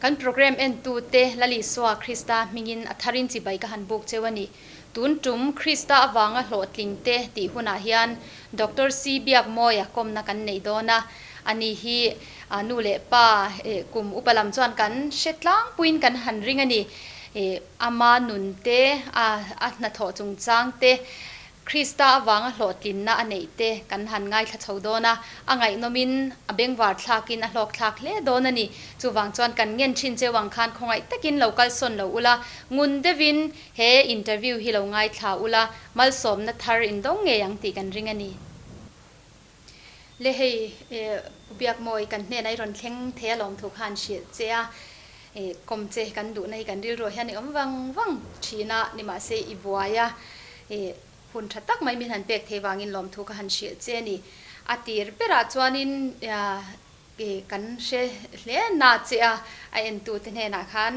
Kan program entute Lal Isua Krista hmingin a tharin chibai ka han buk cheu a ni. Tun tum Krista avanga hlawhtling te tih hunah hian Doctor C Biakmawia kawmna kan nei dawn a. Ani hi nu leh pa kum upa lam chuan kan hre tlangpuiin kan han ring a ni. Ama nun te, a hnathawh chungchang te, Krista avanga hlawhtlinna a neih te kan han ngaithla chho dawn a, a ngaihnawmin a bengvar thlakin a hlawk thlak hle dawn a ni. Chuvang chuan kan ngen thin cheu ang khan khawngaih takin lo kalsawn lo ula, ngun deuhin he interview hi lo ngaithla ula, malsawmna thar indawng ngei ang tih kan ring a ni. Le hei Pu Biakmawi kan hnenah i rawn thleng thei alawm thu khan hrilh che a, kawm che kan duhna hi kan rilruah hian i awm vang vang thin a, nimahse i buai a, hun tha tak mai min han pek thei vangin lawmthu ka han hrilh che a ni. A tir berah chuanin Kan hre hle na che a, a entute hnenah khan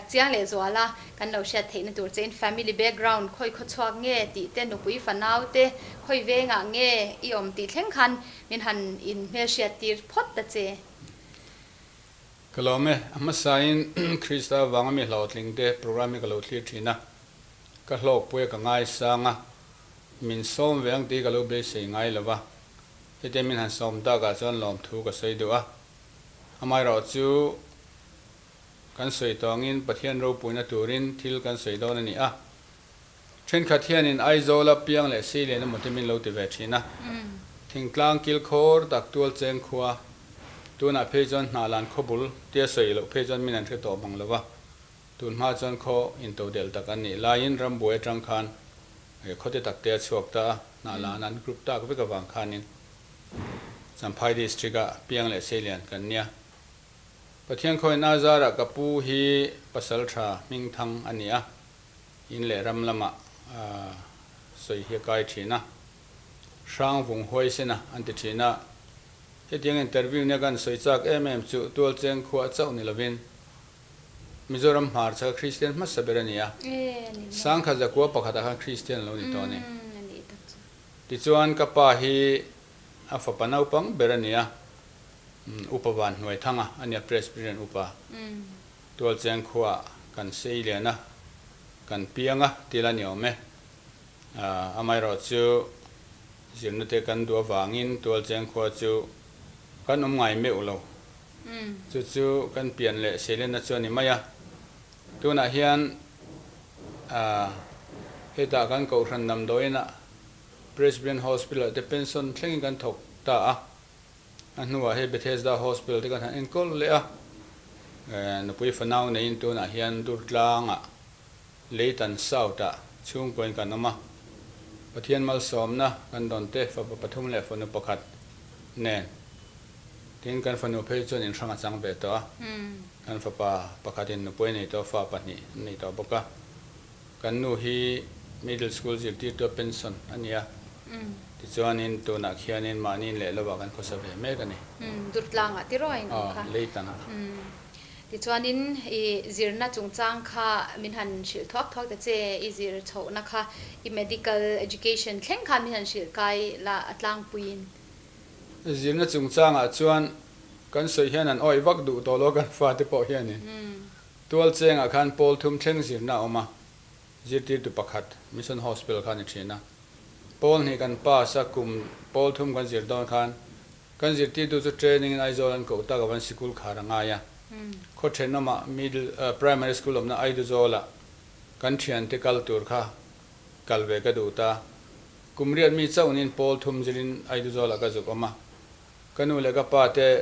chiang leh zual a, kan lo hriat theihna tur chein family background khawi khaw chhuak nge tih te, nupui fanau te khawi vengah nge i awm tih thleng khan min han inhmelhriat tir phawt ta che. Ka lawm e, a hmasain Krista avanga mi hlawhtling te program hi ka lo thlir thin a, ka hlawkpui a ka ngaisang a, min sawm ve ang tih ka lo beisei ngai lo va, Hetia min han sawm takah chuan lawmthu ka sawi duh a, amaherawhchu kan sawi tawngin Pathian ropuina turin thil kan sawi dawn a ni a. Thenkhat hianin Aizawla piang leh Seilian emaw te min lo ti ve thin a, thingtlang kilkhawr tak tual cheng khua, tunah phei chuan Hnahlan khawbul tia sawi loh phei chuan min an hre tawh mang lo va, tun hma chuan khaw intodelh tak an nih laiin rambuai atang khan Khawte takte a chhuak ta a, Hnahlan an group tak vek avang khanin Champhai District ah piang leh seilian kan nia. Pathian khawiin a zarah ka pu hi pasal tha hmingthang a ni a, in leh ram lamah sawi hi a kai thin a, hrang vung huaisen a an ti thin a. Hetiang interview nia kan sawi chak em em chu Tualcheng khua chauh ni lovin Mizoram hmarchhaka Kristian hmasa ber a ni a, Sangkhat zakua pakhatah khan Kristian a lo ni tawh a ni. Tichuan ka pa hi a fapa naupang ber a ni a, Upa Van Hnuaithanga a ni a, Presbyterian Upa. Tualcheng khuaah kan sei lian a, kan piang a ti la ni awm e. Amaherawhchu zirna te kan duh avangin Tualcheng khua chu kan awm ngai meuh lo. Chu chu kan pian leh seilenna chu a ni mai a. Tunah hian hetah kan Kohhran damdawiinah Presbyterian Hospital-ah te pension thlengin kan thawk ta a. A hnuah hei Bethesda Hospital te kan han enkawl leh a. Nupui fanau neiin tunah hian Durtlangah Leitan South-ah chhungkuain kan awm a. Pathian malsawmna kan dawn te fapa pathum leh fanu pakhat nen. Tin, kan fanu phei chuan inhrang a chang ve tawh a, kan fapa pakhatin nupui a nei tawh a, fa pahnih an nei tawh bawk a. Kan nu hi middle school zirtirtua pension a ni a, tichuanin tunah khianin mahni in leh lovah kan khawsa ve mek a ni. Durtlangah tiraw a inawm kha? Aw, Leitanah. Tichuanin i zirna chungchang kha min han hrilh thuak thuak ta che, i zir chhohna kha i medical education thleng khan min han hrilh kai la a tlangpuiin. Zirna chungchangah chuan kan sawi hian an awih vak duh tawh lo kan fate pawh hianin. Tualchengah khan pawl thum thleng zirna a awm a, zirtirtu pakhat Mission Hospital kha a ni thin a. Pawl hnih kan pass a, kum pawl thum kan zir dawn khan kan zirtirtu chu training in Aizawl an koh tak avan sikul khar a ngai a. Khaw thenawmah middle primary school awmna Aiduzawlah kan thiante kal tur kha kal ve ka duh ta. Kum riat mi chauhnin pawl thum zirin Aiduzawlah ka zuk awm a. Ka nu leh ka pa te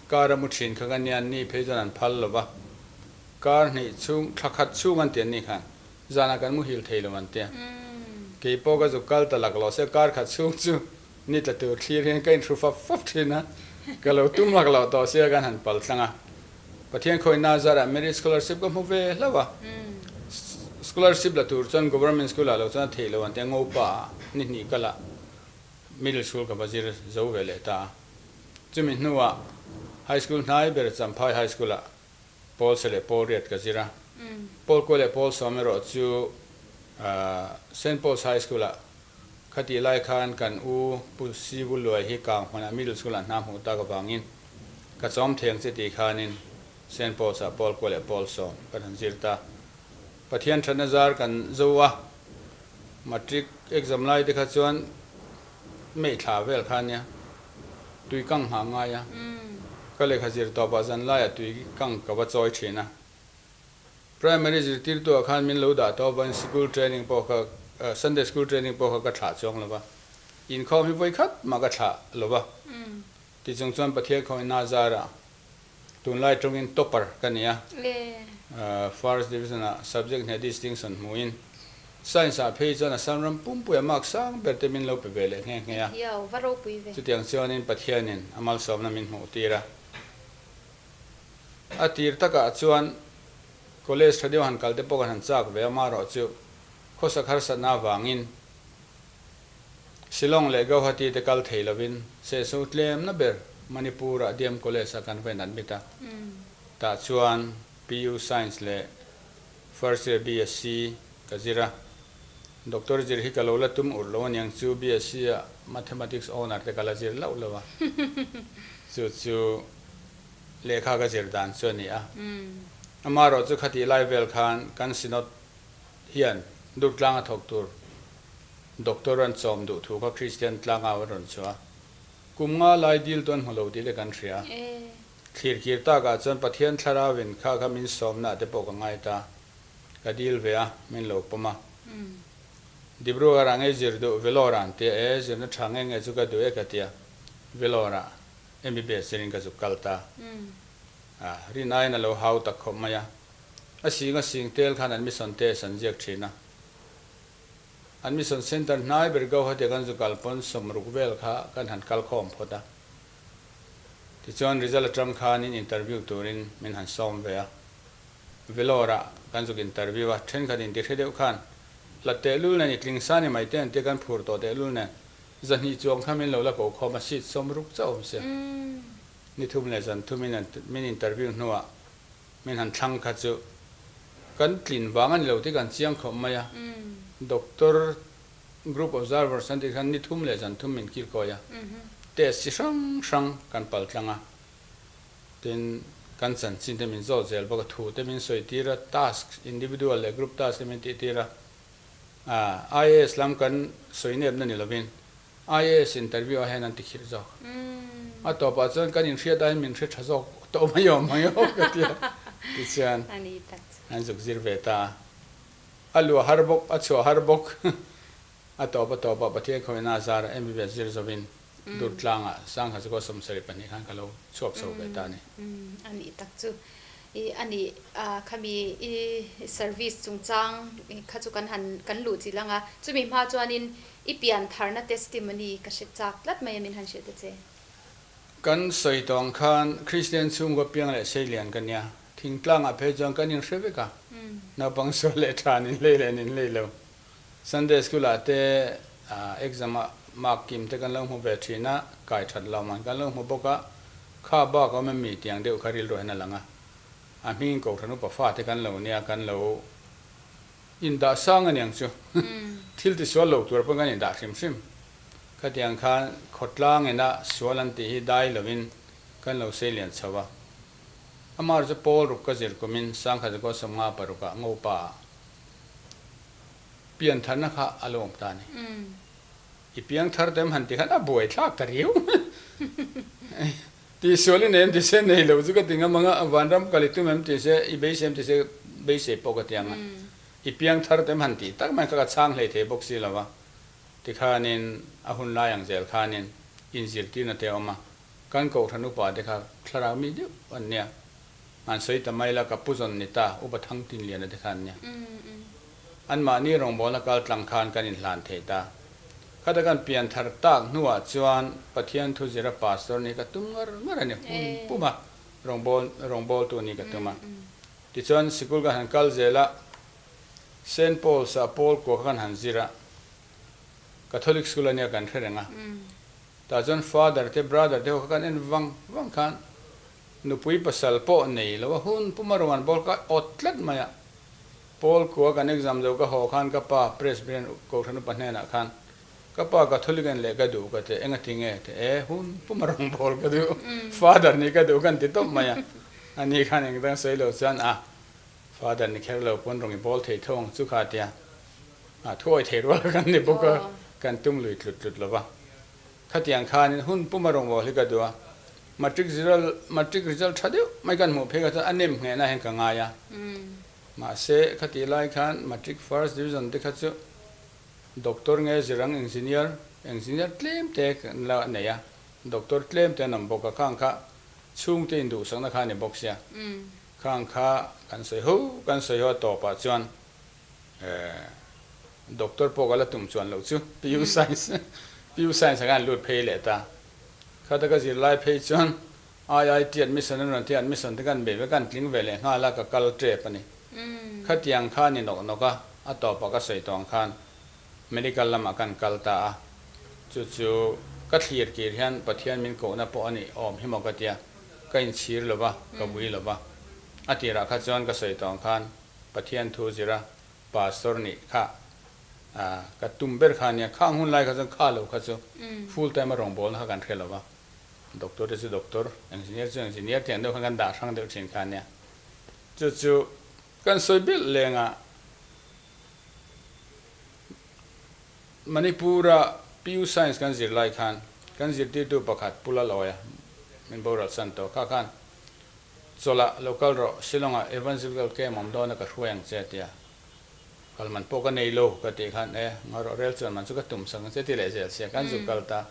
kar a mu thin kha ka nia, ni phei chuan an phal lo va. Kar hnih chhung, thla khat chhung an ti an ni khan, zanah kan muhil thei lo an tia. Kei pawh ka zuk kal ta lak lo se kar khat chhung chu ni tla tur thlir hian ka inhru fap fap thin a, ka lo tum lak loh tawh sia kan han pal tlang a. Pathian khawina zarah merit scholarship ka hmu ve hlauh a, scholarship la tur chuan government school ah lo chuan a theih loh an tia Ngopa ah ni hnih kal ah middle school ka va zir zo ve leh ta a. Chumi hnuah high school hnai ber Champhai high school ah Pawl se leh Pawl riat ka zir a, Pawl kua leh Pawl sawm erawh chu Saint Paul's High School ah Khatih lai khan kan u Pu Sivuluai hi Kanghmunah Middle School ah hna hmuh tak avangin ka chawm theng che tih khanin Saint Paul's ah Pawl kua leh Pawl sawm kan han zir ta. Pathian thatna zar kan zo a, Matric exam lai te kha chuan May thla vel kha ania, tui kang nghah ngai a, ka lehkha zir tawpah zan laiah tui kang ka va chawi thin a. Primary zirtirtu ah khan min lo dah tawh avangin sikul training pawh kha, Sunday school training pawh kha ka thlah chuang lo va, inkhawm hi vawi khat mah ka thlah lo va. Tichung chuan Pathian khawngin Nazara tunlai tawngin topper ka ni a, first division ah subject hne distinction hmuhin science ah phei chuan Assam ram pumpuia mark sang ber te min lo pe ve leh nghe nghe a. Chutiang chuanin Pathianin a malsawmna min hmuh tir a. A tir takah chuan college tha deuh han kal te pawh kan han chak ve a, marawh chu khawsak harsatna avangin Shillong leh Gauhati te kal thei lovin sehsu tlemna ber Manipur-ah DM College-ah kan va inadmit a. Tah chuan PU Science leh First Year BSc ka zir a. Doctor zir hi ka lo la tum urh lo aniang chu BSc-ah Mathematics Honour te ka la zir loh lo a. Chu chu lehkha ka zir dan chu a ni a. Amaherawhchu chu khatih lai vel khan kan Synod hian Durtlang a thawk tur Doctor an chawm duh thu kha Kristian tlangau an rawn chhuah a, kum nga lai dil tu an hmu lo tih te kan hria. Thlir kir takah chuan Pathian thlarauin kha kha min sawmna te pawh ka ngai ta. Ka dil ve a, min lo pawm a. Dibrugarh ah ngei zir duh Vellore ah an tia, e zirna tha nge nge chu ka duh e ka tia, Vellore ah MBBS zirin ka zuk kal ta. Rin aiin a lo hau tak khawp mai a. A sing a sing tel khan an mission test an ziak thin a. An mission centre hnai ber Gauhati kan zu kal pawn sawmruk vel kha kan han kal khawm phawt a. Tichuan result atang khanin interview turin min han sawm ve a. Vellore ah kan zuk interview a, thenkhat inti hre deuh khan hlat tehlul nen i tling sa ni mai te an tia kan phur tawh tehlul nen zahnih chuang kha min lo la ko khawm a seat sawmruk chauh awm sia. Ni thum leh zan thumin an min interview hnuah Min han thlang kha chu kan tlin vang a ni lo tih kan chiang khawp mai a. Doctor group observers an tih khan ni thum leh zan thum min kil kawi a. Test chi hrang hrang kan pal tlang a. Tin, kan chanchin te min zawt zel bawk a, thu te min sawi tir a, task, individual leh group task te min tih tir a. IAS lam kan sawi nepna ni lovin IAS interview ah hian an ti khirh zawk. A tawpah chuan kan inhriat aiin min hre tha zawk tawh mai awm mai aw ka ti a. Tichuan an zuk zir ve ta a. A luah har bawk, a chhuah har bawk. A tawp a tawpah Pathian khawina a zar a MBBS zir zovin Durtlangah Sangha chu kaw 72 khan ka lo chhuak chho ve ta a ni. A nih tak chu. I a nih khami i service chungchang kha chu kan han kan luh chilh ang a. Chumi hma chuanin I pian tharna testimony ka hre chak tlat mai a min han hrilh ta che. Kan sawi tawh ang khan Kristian chhungkaw piang leh seilian ka nia. Thingtlangah phei chuan kan inhre vek a, naupang sual leh tha an inhlei leh an inhlei lo. Sunday school ah te exam ah mark kim te kan lo hmu ve thin a, kai that lo man kan lo hmu bawk a, kha bak awm em mi tiang deuh kha rilru hian a lang a. A hming Kohhran upa fate kan lo nia kan lo. Indah sang a niang chu. Thil ti sual lo tur pawh kan indah hrim hrim. Khatiang khan khawtlang ina sual an tih hi dai lovin kan lo sei lian chho a. Amar chu Paul ruk ka zir kumin Sangkhat Zakua 56 ah Ngopa ah pian tharna kha a lo awm ta a ni. I piang thar te em han ti khan a buai thlak ta riau. Ti sual i nei em ti se nei lo chu ka ti ngam ang a, vanram kal i tum em ti se, i beisei em ti se beisei pawh ka ti ang a. I piang thar te em han tih tak mai kha ka chhang hlei thei bawk si lo va. Tikhanin a hun lai ang zel khanin inzirtirna te a awm a, kan kohhran upa te kha thlarau mi deuh an nia. An sawi ta mai la, ka pu zawn ni ta, upa thang tin liana te kha an nia. Anmahni rawngbawlna kal tlang khan kan inhlan thei ta. Khata kan pian thar tak hnuah chuan Pathian thu zira pastor nih ka tum ngar ngar a ni, hun puma rawngbâwl rawngbâwltu nih ka tum a. Tichuan sikul kan han kal zel a, Saint Paul's ah Paul kua kha kan han zir a, Catholic school a nia kan hre reng a. Tah chuan father te brother te ho kha kan en vang vang khan nupui pasal pawh nei lo a, hun puma rawn an bâwl kha awt tlat mai a. Paul kua kan exam zo ka haw khan ka pa Presbyterian Kohhran upa hnenah khan ka pa Catholic en leh ka duh ka ti engati nge ti e hun puma rawngbawl ka duh Father nih ka duh kan ti tawp mai a. Ani khan engdang sawi lo chuan a father ni kher lo pawn rawng i bawl thei tho ang chu kha tia a thuawi thei rual kan ni bawk a, kan tum lui tlut tlut lo va. Khatiang khanin hun puma rawn bawl hi ka duh a, matric ziral matric result tha deuh mai kan hmuh phei kha chuan a nem nghehna hian ka ngai a. Mahse, khatih lai khan matric first division te kha chu doctor nge zirang engineer engineer tlem te kan la nei a, doctor tlem te an awm bawk a, khang kha chhungte induhsakna kha a ni bawk sia, khang kha kan sawi ho kan sawi ho a tawpah chuan Doctor pawh ka la tum chuan loh chu PU Science PU Science ah khan lut phei leh ta. Khata ka zirlai phei chuan IIT admission an rawn ti a, admission te kan bei vek a, an tling ve leh nghal a, ka kal tep a ni. Khatiang kha a ni nawk nawk a, a tawpah ka sawi tawh ang khan medical lamah kan kal ta a, chu chu ka thlir kir hian Pathian min kohna pawh a nih awm hi maw ka tia, ka inchhir lo va, ka vui lo va. A tirah kha chuan ka sawi tawh ang khan Pathian thu zira pastor nih kha ka tum ber kha ania, khang hun lai kha chuan kha lo kha chu full time a rawngbawlna kha kan hre lo va, doctor te chu doctor, engineer chu engineer tih ang deuh khan kan dah hrang deuh thin kha ania. Chu chu kan sawi belh leng a, Manipur-a PU Science kan zir lai khan kan zirtirtu pakhat Pu Lalawia min boral san tawh kha khan Chawlh lo kal rawh, Shillong-ah Evangelical camp awm dawn a ka hruai ang che a ti a. Kal man pawh ka nei lo ka tih khan e, ngaw rawh rel chuan man chu ka tum sak ang che ti leh zel sia kan zuk kal ta.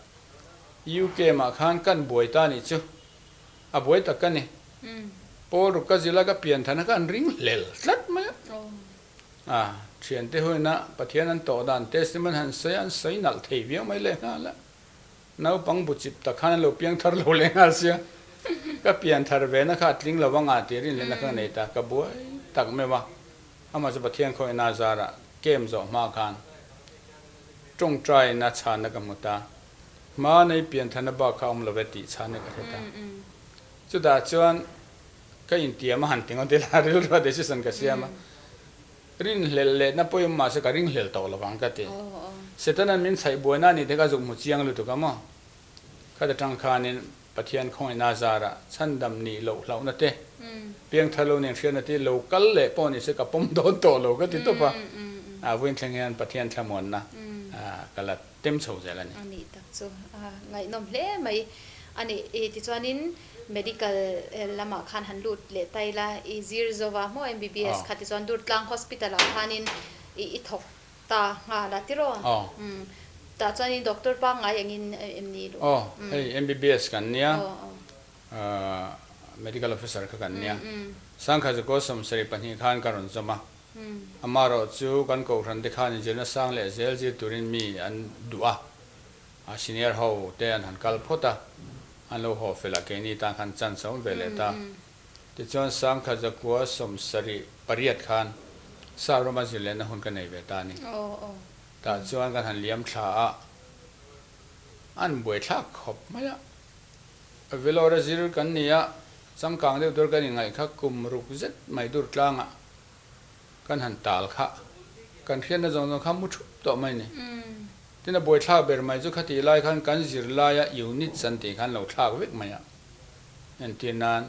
UK mah khan kan buai ta nih chu a buai tak ka ni. Paul ruk ka zila ka pian than a ka an ring hlel tlat mai a. A thiante huina Pathian an tawh dan testimony han sawi a an sawi nalh thei viau mai lehnghal a. Naupang bu chip tak khan an lo piang thar lo leh nghal sia. Ka pian thar ve na kha a tling lo anga tih rinhlelhna kha ka nei ta. Ka buai tak meuh a. Amah chu Pathian khawihna a zarah kem zawh hma khan tawngtaina chhanna ka hmu ta. Hma nei pian tharna bak kha a awm lo ve tih chhanna ka hre ta. Chutah chuan ka intiam a han ti ngawt ila rilru a decision ka siam a. Rinhlelh lehna pawimawh mahse ka ringhlel tawh lovang ka ti. Setana'n min chhaih buaina a nih te kha zuk hmu chiang lutuk a maw? Khat atang khanin Pathian khawngaihna zarah chhandam nih loh hlauhna te, piangthar lo nen hriatna te lo kal leh pawh ni se ka pawm dawn tawh lo ka ti tawp a. A vawiin thleng hian Pathian thlamuanna ka la tem chho zel a ni. A nih tak chu a ngaihnawm hle mai a ni. Tichuanin Medical lamah khan han lut leh ta ila, i zir zova maw MBBS kha tichuan Durtlang Hospital ah khanin i thawk ta nghal a tiraw? Tah chuanin doctor pangngai engin em ni luh? Aw, hei MBBS kan nia, Medical Officer kha kan nia. Sangkhat Zakua 72 khan ka rawn zawm a, amaherawh chu kan kohhran te khan inzirna sang leh zel zir turin mi an duh a, A senior ho te an han kal phawt a, an lo haw fel a, keini tan khan chance a awm ve leh ta. Tichuan Sangkhat Zakua 78 khan Sap rama zir lehna hun ka nei ve ta a ni. Tah chuan kan han liam thla a, an buaithlak khawp mai a. Vellore a zir kan ni a, changkang deuh tur kan inngaih kha kum ruk zet mai dur tlangah kan han tal kha, kan hriatna zawng zawng kha mu thup tawh mai a ni. Tin a buaithlak ber mai chu khatih lai khan kan zirlaia units an tih khan lo thlak vek mai a. Entir nan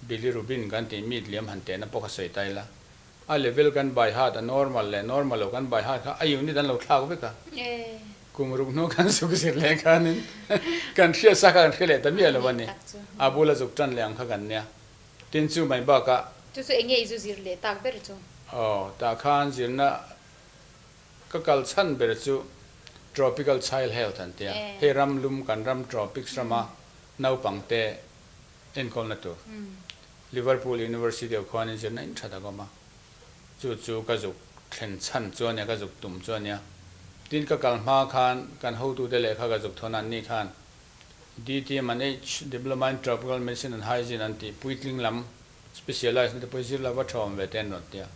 bilirubin kan tih meat liam han tehna pawh kha sawi ta ila, a level kan by heart a normal leh normal lo kan by heart kha a unit an lo thlak vek a. Kum ruk hnu kan zuk zir leh khanin kan hriat sa kha kan hre leh ta miah lo a ni. A bula zuk tan leh ang kha kan nia. Tin chu mai bakah. Chu chu enge i zu zir leh tak ber chu? Aw, tah khan zirna Ka kal chhan ber chu Tropical Child Health an tia, hei ram lum kan ram tropics rama naupangte enkawlna tur. Liverpool University ah khuanin zirna in tha tak a awm a, chu chu ka zuk thlen chhan chu a nia, ka zuk tum chu a nia. Tin ka kal hma khan kan hotute lehkha ka zuk thawn a, anni khan DTM an H, Diploma in Tropical Medicine and Hygiene an tih puitling lam Specialise na te pawh zir lova tha awm ve te an rawn ti a.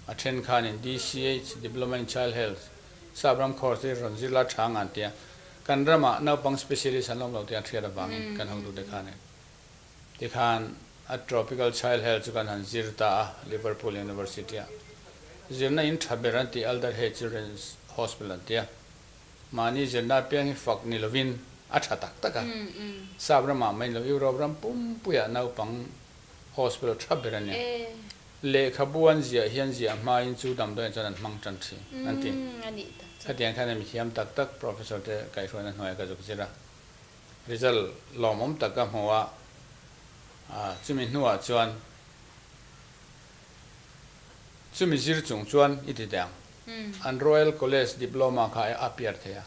A then khanin DCH, Diploma in Child Health, sap ram course te rawn zir la tha ang an ti a. Kan ramah naupang specialist an awm lo tih an hriat avangin kan hotute khanin tikhan a Tropical Child Health chu kan han zir ta a Liverpool University ah. Zirna in tha ber an tih Alder Hey Children's Hospital an ti a. Mahni zirna apiang hi fak ni lovin a tha tak tak a. Sap ramah mai ni lo, Europe ram pumpuiah naupang Hospital tha ber a nia. Lehkhabu an ziah hian ziah hmain chu damdawiah chuan an hmang tan thin an ti. Khatiang khan mi thiam tak tak Professor te kaihhruaina hnuaiah ka zuk zir a. Result lawmawm tak ka hmu a, chumi hnuah chuan chumi zir chung chuan i ti teh ang. An Royal College Diploma kha a appear thei a,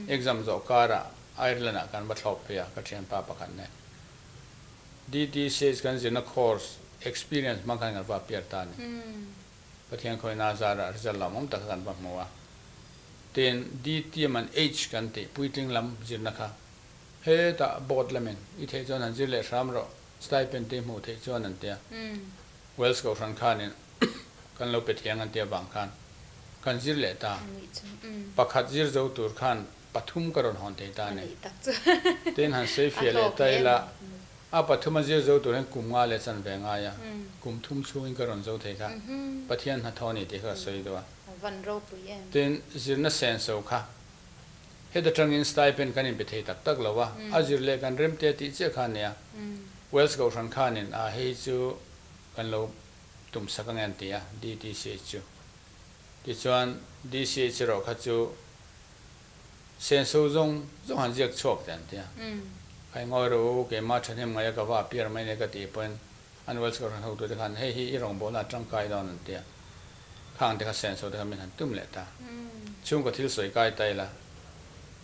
exam zawh karah Ireland ah kan va thlawp phei a ka thianpa pakhat nen. DTCH kan zirna course experience hmang khan kan va appear ta a ni. Pathian khawina zarah result lawmawm tak kha kan va hmu a. Tin, DTM and H kan tih puitling lam zirna kha hetah board lamin i theih chuan han zir leh hram rawh, stipend te i hmuh theih chuan an ti a. Welsh Kohhran khanin kan lo pe thiang an ti avang khan kan zir leh ta. Pakhat zir zo tur khan pathum ka rawn hawn thei ta a ni. Tin, han sawi fiah leh ta ila, a pathum a zir zo tur hian kum nga leh chan ve ngai a, kum thum chhungin ka rawn zo thei kha Pathian hnathawh a ni tih kha ka sawi deuh a. Tin, zirna senso kha heta tangin stipend kan inpe thei tak tak lo a, a zir leh kan remte tih chiah kha a nia. Welsh Kohhran khanin a hei hi chu kan lo tumsak ange an ti a, DTCH chu. Tichuan, DCH erawh kha chu Senso zawng zawng han ziak chhuak teh an ti a. Khai ngawi rawh u, keimah thahnem ngaih a ka va appear mai nia ka tih pawhin an Welsh Kohhran hotute khan hei hi i rawngbawlna a tangkai dawn an ti a. Khang te kha senso te kha min han tum leh ta. Chhungkaw thil sawi kai ta ila,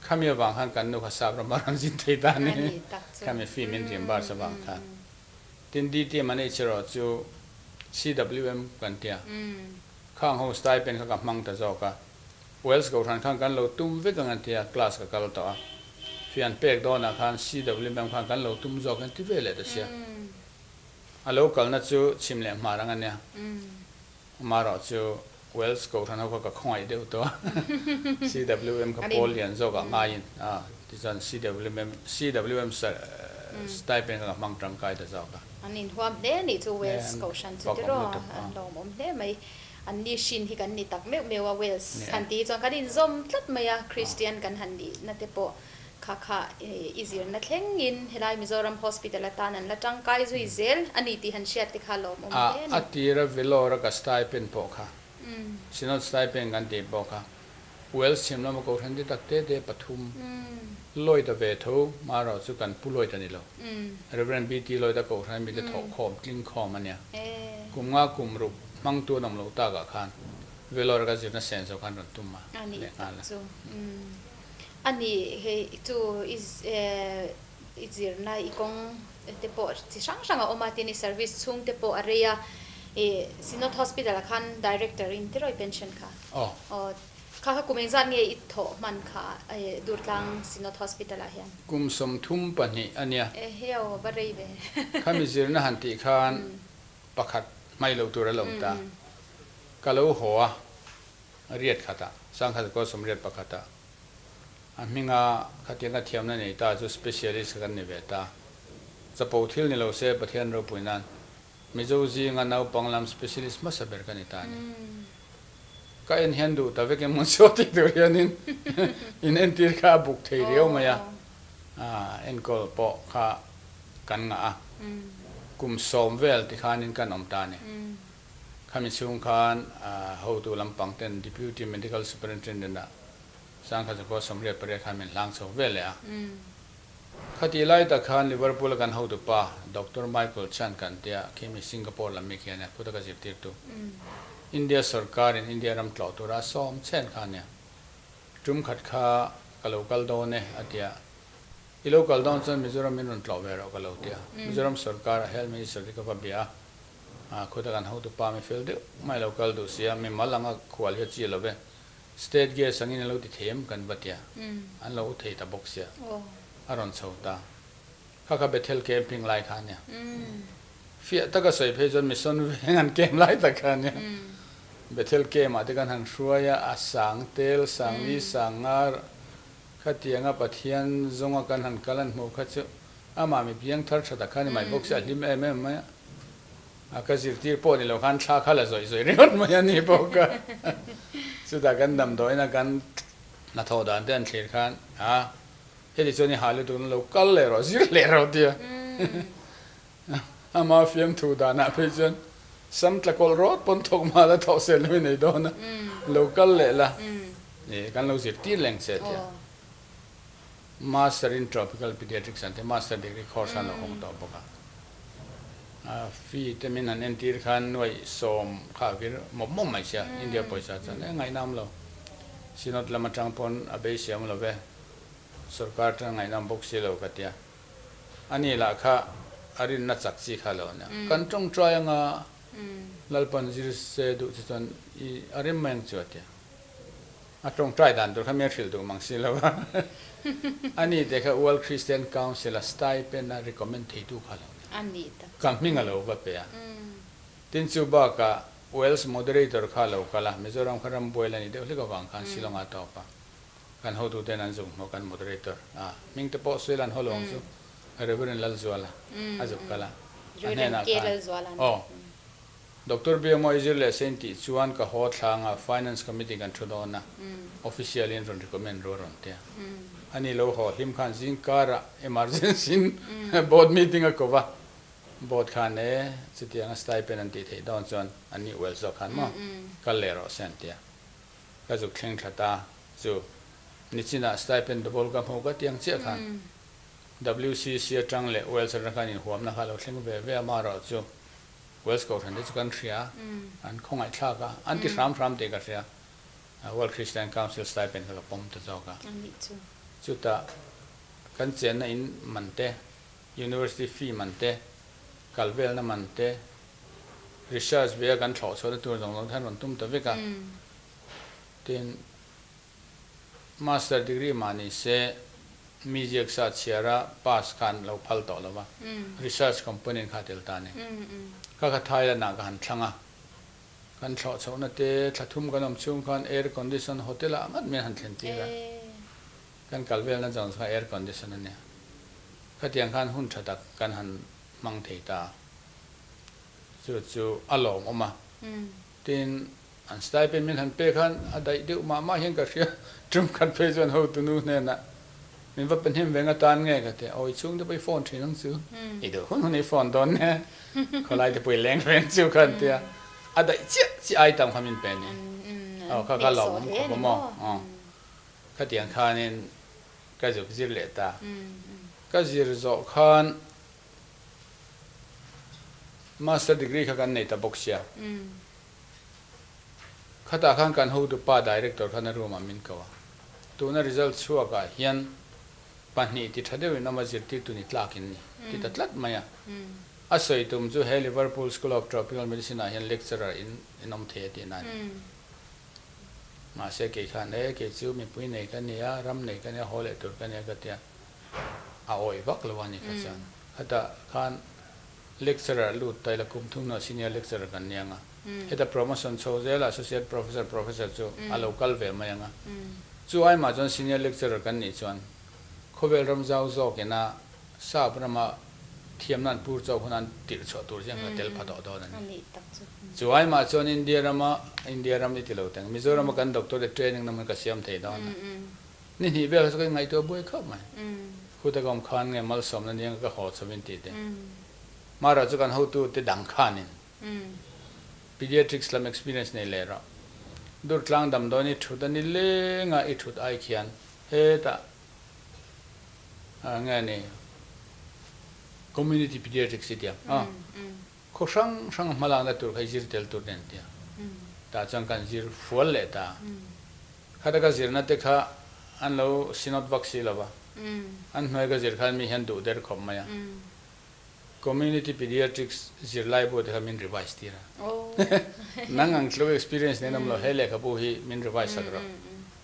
khami avang khan kan nu kha sap ram a rawn zin thei ta a ni. Khami fee min reimburse avang khan. Tin DTM an ei che rawh chu CWM kan ti a. Khang ho stipend kha ka hmang ta zawk a. Welsh Kohhran khan kan lo tum vek ang an ti a, class ka kal tawh a. Fian pek dawnah khan CWM khan kan lo tum zawk an ti ve leh ta sia. A lo kalna chu chhim leh hmar ang a nia. Amaherawh chu Welsh Kohhran ho kha ka khawngaih deuh tawh a. CWM kha pawl lian zawkah ngaiin a, tichuan CWM CWM stipend kha ka hmang tangkai ta zawk a. An inhuam hle a nih chu Welsh Kohhran chu tiraw an lawmawm hle mai. An ni hrin hi kan ni tak meuh meuh a, Wales han tih hi chuan kan inzawm tlat mai a, Christian kan han nihna te pawh kha kha i zirna thlengin helai Mizoram Hospital atan an la tangkai zui zel a ni tih han hriat te kha lawmawm hle a ni. A tira Vellore a ka stipend pawh kha, Synod stipend kan tih pawh kha, Wales chhim lama Kohhran te tak te te pathum Lloyd a ve tho, marawh chu kan pu Lloyd a ni lo, Rev. BT Lloyd a Kohhran mite thawhkhawm, tlingkhawm a nia. Kum nga kum ruk hmangtu an awm loh takah khan Vellore ka zirna sen zo khan rawn tum a A nih leh tak nghal a. chu. A nih hei chu i i zirna i kawng te pawh chi hrang hrang a awm a, tin i service chhung te pawh a rei a, i Synod Hospital ah khan Director in tiraw i pension kha? Aw. Aw kha kha kum engzat nge i thawh hman kha Durtlang Synod Hospital ah hian? Kum 32 a nia. E heo va rei ve. Khami zirna han tih khan pakhat hmai lo tur a lo ta. Ka lo haw a, riat khatah, sangkhat kaw sawmriat pakhatah a hminga khatiang ka thiamna nei ta chu specialist kha kan ni ve ta. Chapo thil ni lo se Pathian ropui nan Mizo zinga naupang lam specialist hmasa ber ka ni ta a ni. Ka en hian duh ta vek em maw chaw tih tur hianin in entir kha a buk thei riau mai a, enkawl pawh kha kan ngah a, kum 10 vel tikhanin kan awm ta a ni. Khami chhung khan hotu lampang ten Deputy Medical Superintendent ah Sangkhat Zakua 88 khan min hlang chho ve leh a. Khatih lai tak khan Liverpool a kan hotu pa Doctor Michael Chan kan tia khi mi Singapore lam mi khi a nia, khuta ka zirtirtu. India sorkarin India ram tlawh tura a sawm chen kha a nia. Tum khat kha ka lo kal dawn e a tia. I lo kal dawn chuan Mizoram min rawn tlawh ve rawh ka lo tia. Mizoram sorkar a Health Minister te ka va bia a, khuta kan hotu pa mi fel deuh mai lo kal duh sia, mi mal anga khual hi a chi lo ve. State gas angin a lo ti thei em kan va tia, an lo u thei ta bawk sia, a rawn chho ta. Kha kha Bethel camping lai kha a nia. Fiah taka sawi phei chuan mission veng an camp lai tak kha a nia. Bethel camp ah te kan han hruai a, a sang tel, sang li, sang nga khatianga Pathian zawnga kan han kal an hmuh kha chu amah mi piang thar tha tak kha a ni mai bawk sia, a hlim em em mai a. A ka zirtir pawh ni lo khan thla kha la zawih zawih ringawt mai a ni bawk a. Chutah kan damdawiin a kan hnathawh dan te an thlir khan a heti chuan i hah lutuk na lo kal leh rawh zir leh rawh tia. Ama fiamthu danah phei chuan sam tla kawlh rawt pawn thawk mah la thawh sel lo i nei dawn a, lo kal leh la i kan lo zirtir leng che tia. Master in Tropical Pediatrics an ti, Master degree course khan lo hawng tawh bawk a. A fee te min han entir khan nuaih sawm kha a vir mawp mawp mai sia, India pawisa chuan e ngaihnam lo. Synod lam atang pawn a beisei awm lo ve, sorkar atang ngaihnam bawk si lo ka tia. Ani lah kha a rinna chak chi kha lo ania. Kan tawngtai anga Lalpan zir se duh che chuan i a rem mai ang chu a tia. A tawngtai dan tur kha mi a hrilh duh mang si lo a. Ani te kha World Christian Council a stipend a recommend theitu kha lo ania. Ka hming a lo va pe a. Tin chu bakah Wales moderator kha a lo kal a, Mizoram kha rambuai la ni deuh hlek avang khan Shillong a tawp a. Kan hotuten an zuk hmuh kan moderator a hming te pawh sawi lan haw lo ang chu Reverend Lalzuala a zuk kal a, a hnenah khan aw Doctor BMO i zir leh se in tih chuan ka haw thlang a Finance Committee kan thu dawn a official in rawn recommend ru a rawn ti a, ani lo haw hlim khan zing karah emergency in board meeting a ko va, board khan e chutianga stipend an tih theih dawn chuan an nih ual zawk khan maw kal leh rawh se an ti a. Ka zuk thleng thla ta chu nichinah stipend double ka hmuh ka tiang chiah khan WCC atang leh Wales atang khan inhuamna kha a lo thleng ve ve a, amaherawh chu Wales kohhran te chu kan hria a, an khawngaihthlak a, an ti hram hram tih ka hria, World Christian Council stipend kha ka pawm ta zawk a. Chutah kan chenna in man te, University fee man te, kal velna man te, Research ve a kan thlawh chhuahna tur zawng zawng te han rawn tum ta vek a. Tin, Master degree mah ni se mi ziak sa chhiara pass khan lo phal tawh lo va, research component kha a tel ta a ni. Ka kha Thailand ah ka han thlang a, kan thlawh chhohna te thla thum kan awm chhung khan air condition hotel ah ngat mai an han thlen tir a. Kan kal velna zawng zawng kha air condition a nia. Khatiang khan hun tha tak kan han hmang thei ta a. Chu chu a lawmawm a. Tin, an stipend min han pek khan a daih deuh mah mah hian ka hria. Tum khat phei chuan hotunu hnenah min va pe hnem ve nga tan nge ka ti a, awi chhung te pawh i phone thin ang chu, i duh hun hun i phone dawn nia, khawlai te pawh i leng ve ang chu kha an ti a, a daih chiah chiah ai tam kha min pe ni. Aw kha kha lawmawm khawp a maw? Aw khatiang khanin ka zuk zir leh ta. Ka zir zawh khan Master degree kha kan nei ta bawk sia. Khatah khan kan hotu pa director khan a room ah min ko a. Tuna result chhuak ah hian pahnih ti tha deuhin awm a zirtirtu ni tlak in ni ti ta tlat mai a. A sawi tum chu he Liverpool School of Tropical Medicine ah hian lecturer in in awm thei a tih na a ni. Mahse kei khan e kei chu mipui nei ka ni a, ram nei ka ni a, haw leh tur ka ni a ka ti a. A awih vak lo a ni kha chuan. Khatah khan lecturer lut ta ila kum thum hnuah senior lecturer kan ni ang a. Heta promotion chho zela associate professor, professor chu a lo kal ve mai ang a. Chu aimah chuan senior lecturer kan nih chuan khawvel ram zau zawkina sap rama thiamna an pur chauh hun an tirh chhuah tur chiang kha tel pha tawh dawn a ni. Chu aimah chuan India rama, India ram i ti lo teng, Mizorama kan doctor te training na hmun ka siam thei dawn a. Ni hnih vel kha chu ka inngaihtuah buai khawp mai. Khuta ka awm khan nge malsawmna nia ka haw chho in tih te. Mara chu kan hotu te dang khanin Pediatrics lam experience nei leh rawh. Durtlang damdawiin i thut a ni lenga i thut ai khian hetah nge ni Community Pediatrics i ti ang a. Khaw hrang hrang hmalakna tur kha i zir tel tur nen tia. Tah chuan kan zir fual leh ta. Khata ka zirna te kha an lo synod vak si lo va, an hnuai ka zir khan mi hian duh der khawp mai a. Community Pediatrics zirlaibu te kha min revise tir a. Nang ang tluk experience nen awm lo, he lehkhabu hi min revise sak rawh.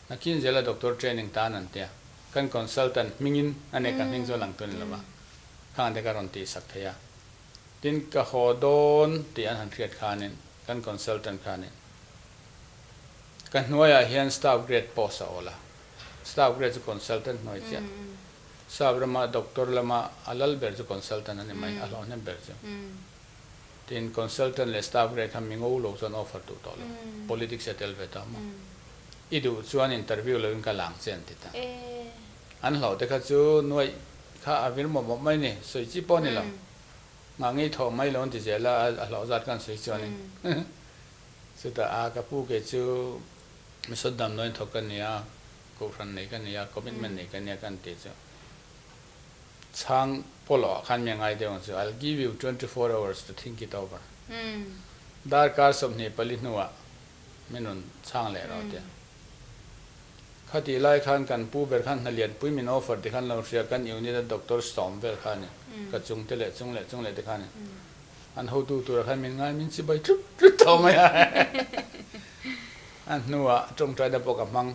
Nakin zela doctor training tan an tia. Kan consultant hmingin a nek ka hming chu a lang tun lo va, khang te ka rawn tih sak thei a. Tin, ka haw dawn tih an han hriat khanin kan consultant khanin Ka hnuaiah hian staff grade post a awl a, staff grade chu consultant hnuai chiah. Sap rama doctor lama a lal ber chu consultant a ni mai, a hlawh hnem ber chu. Tin, consultant leh staff grade kha mi ngo lo chuan offer duh tawh lo, politics a tel ve ta maw. I duh chuan interview loin ka lang che an ti ta. An hlauh te kha chu nuaih kha a vir mawp mawp mai ni, sawi chi pawh a ni lo. Ngah ngei thawh mai lo an ti zel a, a hlauh zat khan sawi chuanin. Chutah a ka pu kei chu misawt damdawiin thawk ka ni a, kohhran nei ka ni a, commitment nei ka nia kan ti chu chhang pawlawh ah khan mi a ngai deuh ang chu, I'll give you 24 hours to think it over. Darkar 24 hnuah min rawn chhang leh rawh tia. Khatih lai khan kan pu ber khan hna lianpui min offer ti khan lo hria, kan unit a doctor sawm vel kha a ni, ka chung te leh chung leh chung leh te kha a ni. An hotu tura khan min ngai min chibai tlut tlut tawh mai a. A hnuah tawngtaina pawh ka hmang,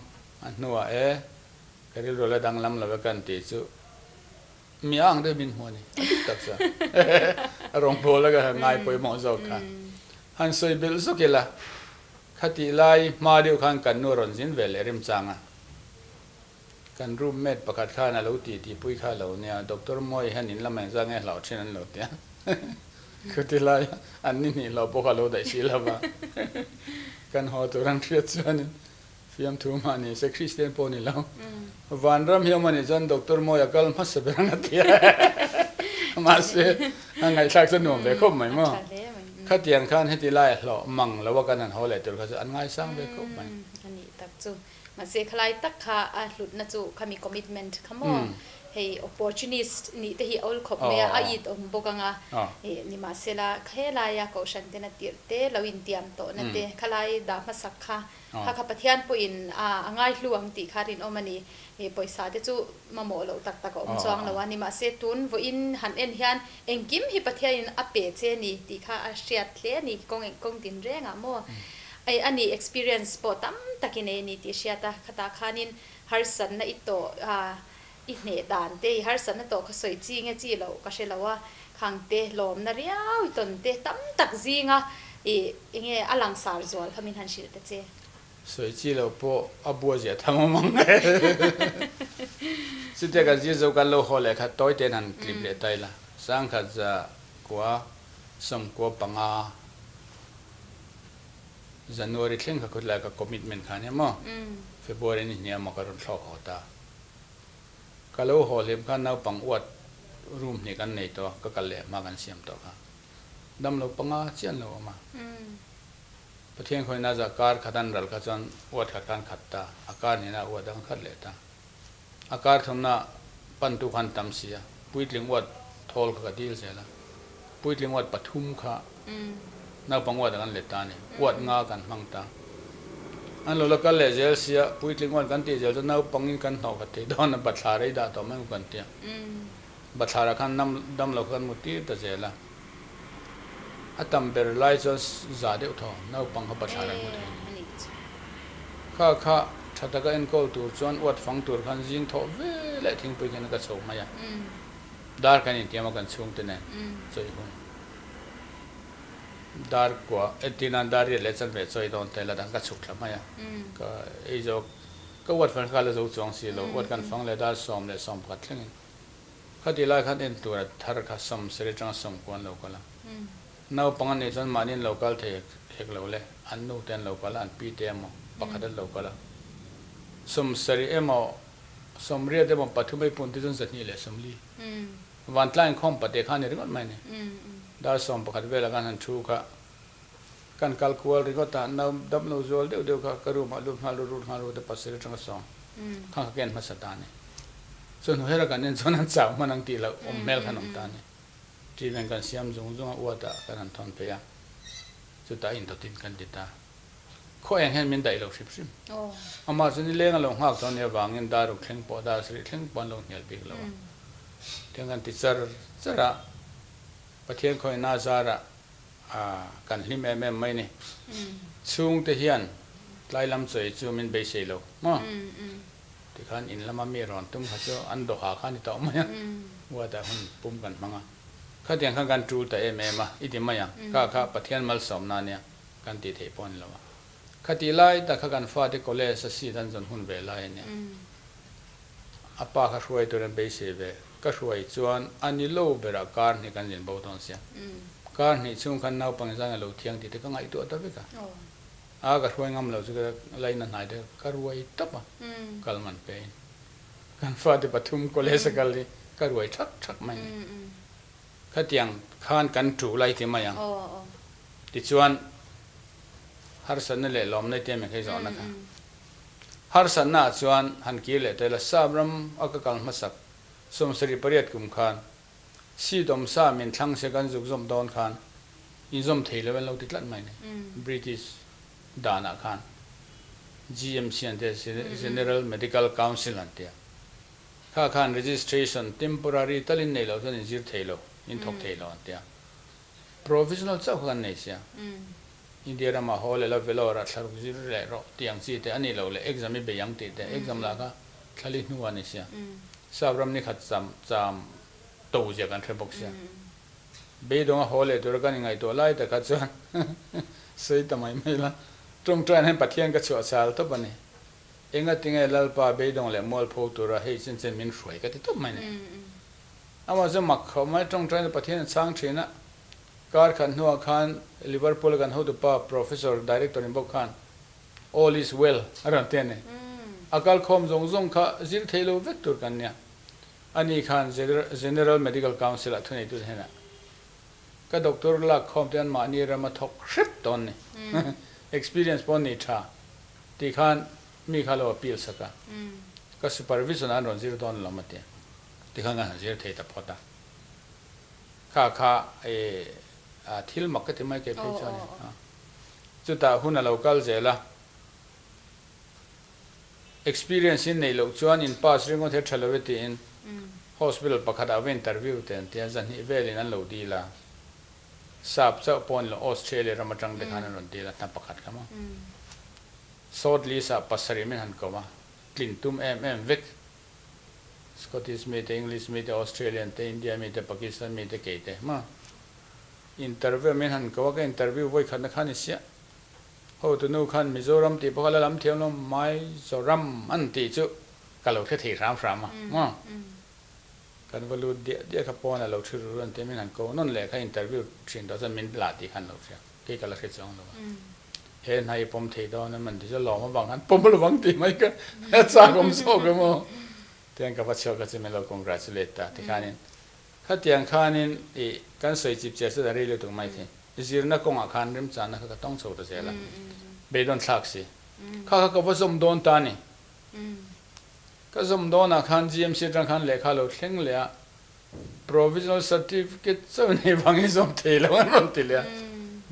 a hnuah e ka rilru la danglam lo e kan tih chu mi a ang deuh min hmu a ni, a dik tak chuan a rawngbâwl a ka ngai pawimawh zawk kha. Han sawi belh zuk ila, Khatih lai hma deuh khan kan nu a rawn zin ve leh remchang a, kan roommate pakhat khan a lo ti tihpui kha a lo nia, Doctor Mawi hian in lamah engzah nge hlauh thin an lo ti a, khutih lai an ni hnih hlauh pawh kha a lo daih si lo va, kan haw tur an hriat chuanin fiamthu mahni se Kristian pawh ni lo, vanram hi awm a nih chuan Doctor Mawi a kal hmasa ber ang a ti a, mahse a ngaihthlak chu a nuam ve khawp mai maw. Khatiang khan heti lai a hlawh mang lo a kan han haw leh tur kha chu an ngaisang ve khawp mai. A nih tak chu. Mahse khalai tak kha a hlutna chu khami commitment kha maw? Hei opportunist nih te hi a awl khawp mai a, a it awm bawk ang a. Nimahsela khelaia kohhran ten a tirh te lo intiam tawhna te khalai dah hmasak kha kha kha Pathian pawhin a ngaihlu ang tih kha rinawm a ni. Pawisa te chu mamawh loh tak tak a awm chuang lo a, nimahse tun vawiin han en hian engkim hi Pathianin a pe che ni tih kha a hriat hle a ni, kawng kawng din rengah maw a ni experience pawh tam tak i nei a ni tih hriat a, khatah khanin harsatna i tawh i hneh dan te i harsatna tawh kha sawi chi nge chi loh ka hre lo a, khang te lawmna riau i tawn te tam tak zinga i enge a langsar zual kha min han hrilh ta che. Sawi chi lo pawh a bua ziah tham awm ang e. Chutia kan zir zo kan lo haw leh kha tawi tein han clip leh ta ila. Sangkhat za kua 95 January thleng kha khawtlai ka commitment kha ania maw? February ni hniam maw ka rawn thlawk haw ta. Ka lo haw hlim khan naupang uat room hnih kan nei tawh a, ka kal leh hma kan siam tawh kha. Damlo panga chiah an lo awm a. Pathian khawina za kar khat an ral kha chuan uat khat khan khat ta, a kar hnihna uat dang khat leh ta. A kar thumna pantu khan tam si a, puitling uat thawl kha ka dil zel a. Puitling uat pathum kha naupang uat ah kan let ta a ni, uat nga kan hmang ta. An lo la kal leh zel si a, puitling uat kan tih zel chu naupangin kan hnawh khat thei dawn a, bathlar ei dah tawh mai kan ti a. Bathlar ah khan damlo kha kan mu tir ta zel a. A tam ber lai chuan za deuh thaw naupang kha bathlar an hmu thei a ni. Kha kha tha taka enkawl tur chuan uat fang tur khan zing thawh ve leh thingpui khan ka chho mai a. Dar kan intiam a kan chhungte nen chawi hun. Dar kua entir nan dar riat leh chanve chawi dawn te la dang ka chhuk thla mai a. Ka ei zo ka uat fang kha la zo chuang si lo uat kan fang leh dar 10 leh 11 thlengin. Khatih lai khan en tur a thar kha sawmsarih atanga sawmkua an lo kal a. Naupang an nih chuan mahni an lo kal thei hek lo le, an nu te an lo kal a, an pi te emaw pakhat an lo kal a. 70 emaw, 80 emaw pathum ei pun te chuan 240. Vantlang inkhawm pate kha a ni ringawt mai a ni. Dar 11 velah khan han thu kha kan kal kual ringawt a, nau damlo zual deuh deuh kha ka room ah lut nghal rut rut nghal rut a pasarih atanga sawm khan ka ken hmasa ta a ni. Chu hnu hera kan en chuan an chau hman ang tih loh awm hmel khan awm ta a ni. Treatment kan siam zung zung a, uat ah kan han thawn phei a, chutah indawtin kan ti ta. Khaw eng hian min daih lo hrim hrim. Amah chu nileng a lo nghak tawh nia vangin dar ruk thleng pawh dar sarih thleng pawh an lo hnial bik lo a. Tiang kan ti char char a, Pathian khawihna zarah kan hlim em em mai ni. Chhungte hian tlai lam chawi chu min beisei lo maw? Tikhan in lama mi rawn tum kha chu an dawha kha a ni tawh mai a, Uatah hun pum kan hmang a. Khatiang khan kan tul ta em em a, i ti mai ang. Kha kha Pathian malsawmna ania kan tih theih pawh a ni lo a. Khatih lai tak kha kan fate college a seat an zawn hun ve lai a nia. A pa kha hruai tur an beisei ve. Ka hruai chuan a ni lo berah kar hnih kan zin bo dawn sia. Kar hnih chhung khan naupang zan a lo thiang tih te ka ngaihtuah ta vek a. A ka hruai ngam lo chu ka laina hnai te ka ruai tawp a, kal man pe in. Kan fate pathum college a kal hi ka ruai thak thak mai a ni. Khatiang khan kan ṭu lai ti mai ang. Tichuan, harsatna leh lawmna i tiam engkhei zawhna kha. Harsatna ah chuan han kir leh ta ila, Sap ram a ka kal hmasak 78 kum khan seat awm sa min thlang se kan zuk zawm dawn khan inzawm thei lo an lo ti tlat mai ni. British danah khan GMC an tia, General Medical Council an tia. Kha khan registration temporary talin nei loh chuan inzir thei lo, inthawk thei lo an tia. Provisional chauh kha kan nei sia. India ramah haw leh la Vellore ah thlaruk zir leh rawh tih ang chi te a nih loh leh exam i bei ang tih te, exam lah kha thlali hnu a ni sia. Sap ram ni khat cham cham to zia kan hre bawk sia. Beidawng a haw leh tura kan inngaihtuah lai tak kha chuan sawi ta mai mai la, tawngtaiin hian Pathian ka chhuah chal tawp a ni. Engatinge Lalpa beidawng leh mualpho tura hei chen chen min hruai ka ti tawp mai ni. Amah chu mak khawp mai, tawngtaina Pathian a chhang thin a. Kar khat hnuah khan Liverpool a kan hotupa Professor Director in bawk khan All is well a rawn ti a ni. A kal khawm zawng zawng kha zir thei lo vek tur kan nia. Ani khan General Medical Council ah thuneitute hnenah ka doctor lak khawm te an mahni rama thawk hrep dawn ni. Experience pawh nei tha. Ti khan mi kha lo appeal sak a, ka supervision an rawn zir dawn lo maw ti. Ti khan kan han zir thei ta phawt a. Kha kha e a thil mak ka ti mai kei phei chuan in. Chutah hun a lo kal zel a, experience in neih loh chuan in pass ringawt hi a tha lo e tiin hospital pakhat ah va interview te an ti a, zahnih velin an lo dil a. Sap chauh pawh ni lo, Australia ram atang te khan an rawn dil a, hna pakhat kha maw. Short list ah pasarih min han kawm a, tlin tum em em vek. Scottish mi te, English mi te, Australian te, India mi te, Pakistan mi te, kei te maw. Interview min han ko a, ka interview vawi khatna khan i siah. Hotu nu khan Mizoram tih pawh kha la lam thiam lo, Mizoram an tih chu ka lo hre thei hram hram a maw. Kan va lut diah diah kha pawn a lo thi ru ru an tia min han ko nawn leh kha interview thin tawh chuan min la tih khan lo hria kei ka la hre chuang lo a he hna hi pawm thei dawn em an ti chu lawm avang khan pawm lo vang tih mai ka chak awm zawk em aw tiang ka va chhuak kha chu min lo congratulate ta tikhanin khatiang khanin ih kan sawi chip chiah chu a rei lutuk mai thei zirna kawngah khan remchanna kha ka tawng chho ta zel a beidawn thlak si kha kha ka va zawm dawn ta a ni. Ka zawm dawnah khan GMC atang khan lehkha lo thleng leh a, Provisional Certificate chauh nei vangin zawm thei lo an rawn ti leh a,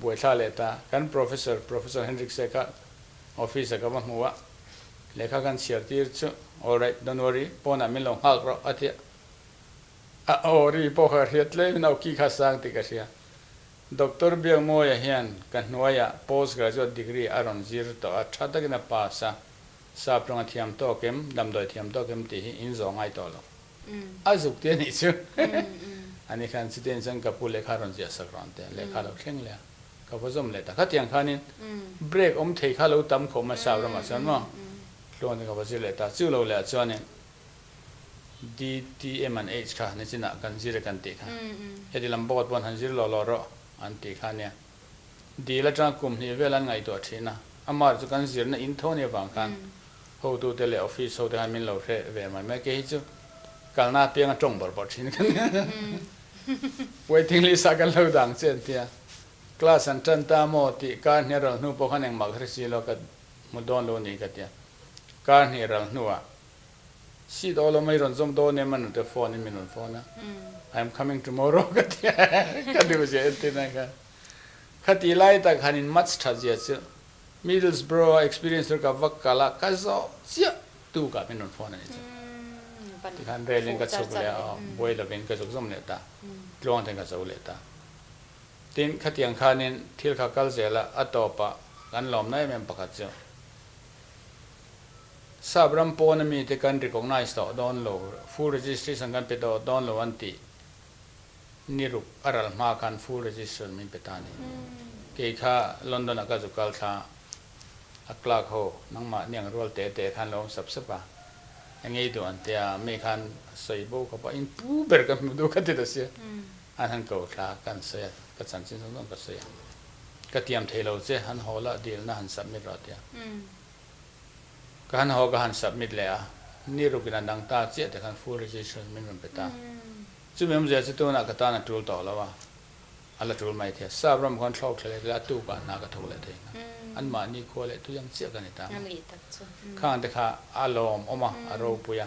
buaithla leh ta. Kan Professor, Professor Hendrikse kha office ah ka va hmu a, lehkha kan chhiar tir chu, All right, don't worry, pawnah min lo nghak rawh a ti a. A aw ri pawh kha ka hria tlemin a awki kha sang tih ka hria. Doctor Biakmawia hian ka hnuaiah Post Graduate Degree a rawn zir tawh a, tha takin a pass a. Sap ṭawng a thiam tawk em, damdawi thiam tawk em tih hi in zawh ngai tawh lo. A zuk te anih chu. Ani khan chutiang chuan ka pu lehkha rawn ziah sak rawn te, lehkha lo thleng leh a, ka va zawm leh ta. Khatiang khanin break awm thei kha lo tam khawm a sap ramah chuan maw tluang te ka va zir leh ta. Chu lo leh ah chuanin DTM and H kha nichinah kan zir e kan tih kha. Heti lam board pawn han zir law law rawh an tih kha ania. Dil atanga kum hnih vel an ngaihtuah thin a, amah chu kan zirna in tho nia vang khan hotute leh office hote khan min lo hre ve mai mai. Kei hi chu kalna apianga tawng bawrh bawrh thin ka nia. Waiting list ah kan lo dang che an tia. Class an tan ta maw tih kar hnih a ral hnu pawh khan engmah ka hre si lo, ka hmu dawn lo ni ka tia. Kar hnih ral hnuah Seat aw lo mai rawn zawm dawn em a nute phone in min rawn phone a, I am coming tomorrow ka ti a, ka duh zia entir nan khan. Khati lai tak han in match that zia chu Middlesbrough a experience tur ka va kal a, ka zawh chiah tu kah min rawn phone a ni chu. Tikhan rail in ka chhuk leh a, buai lovin ka zuk zawm leh ta, tluang ten ka zo leh ta. Tin, khatiang khanin thil kha kal zel a, a tawpah kan lawmna em em pakhat chu Sap ram pawna mite kan recognise tawh dawn lo, full registration kan pe tawh dawn lo an tih ni ruk a ral hma khan full registration min pe ta a ni. Kei kha London ah ka zu kal thla a clerk ho nangmah niang rual te te khan lo awm sap sap a, eng ei duh an tia mi khan sawi bo khawp a in pu ber ka hmu duh ka ti ta sia an han ko thla kan sawi a ka chanchin zawng zawng ka sawi a ka tiam thei lo che han haw la dilna han submit rawh a tia. Ka han haw ka han submit leh a, ni rukin a dang ta chiah te khan full registration min rawn pe ta. Chumi awmzia chu tunah ka tan a tul tawh lo a, a la tul mai thei a. Sap ram khawn thlawk thla leh ila a tukah hna ka thawk leh thei ang a, anmahni khua leh tui ang chiah ka ni ta ang a. Khang te kha a lawm awm a, a ropui a.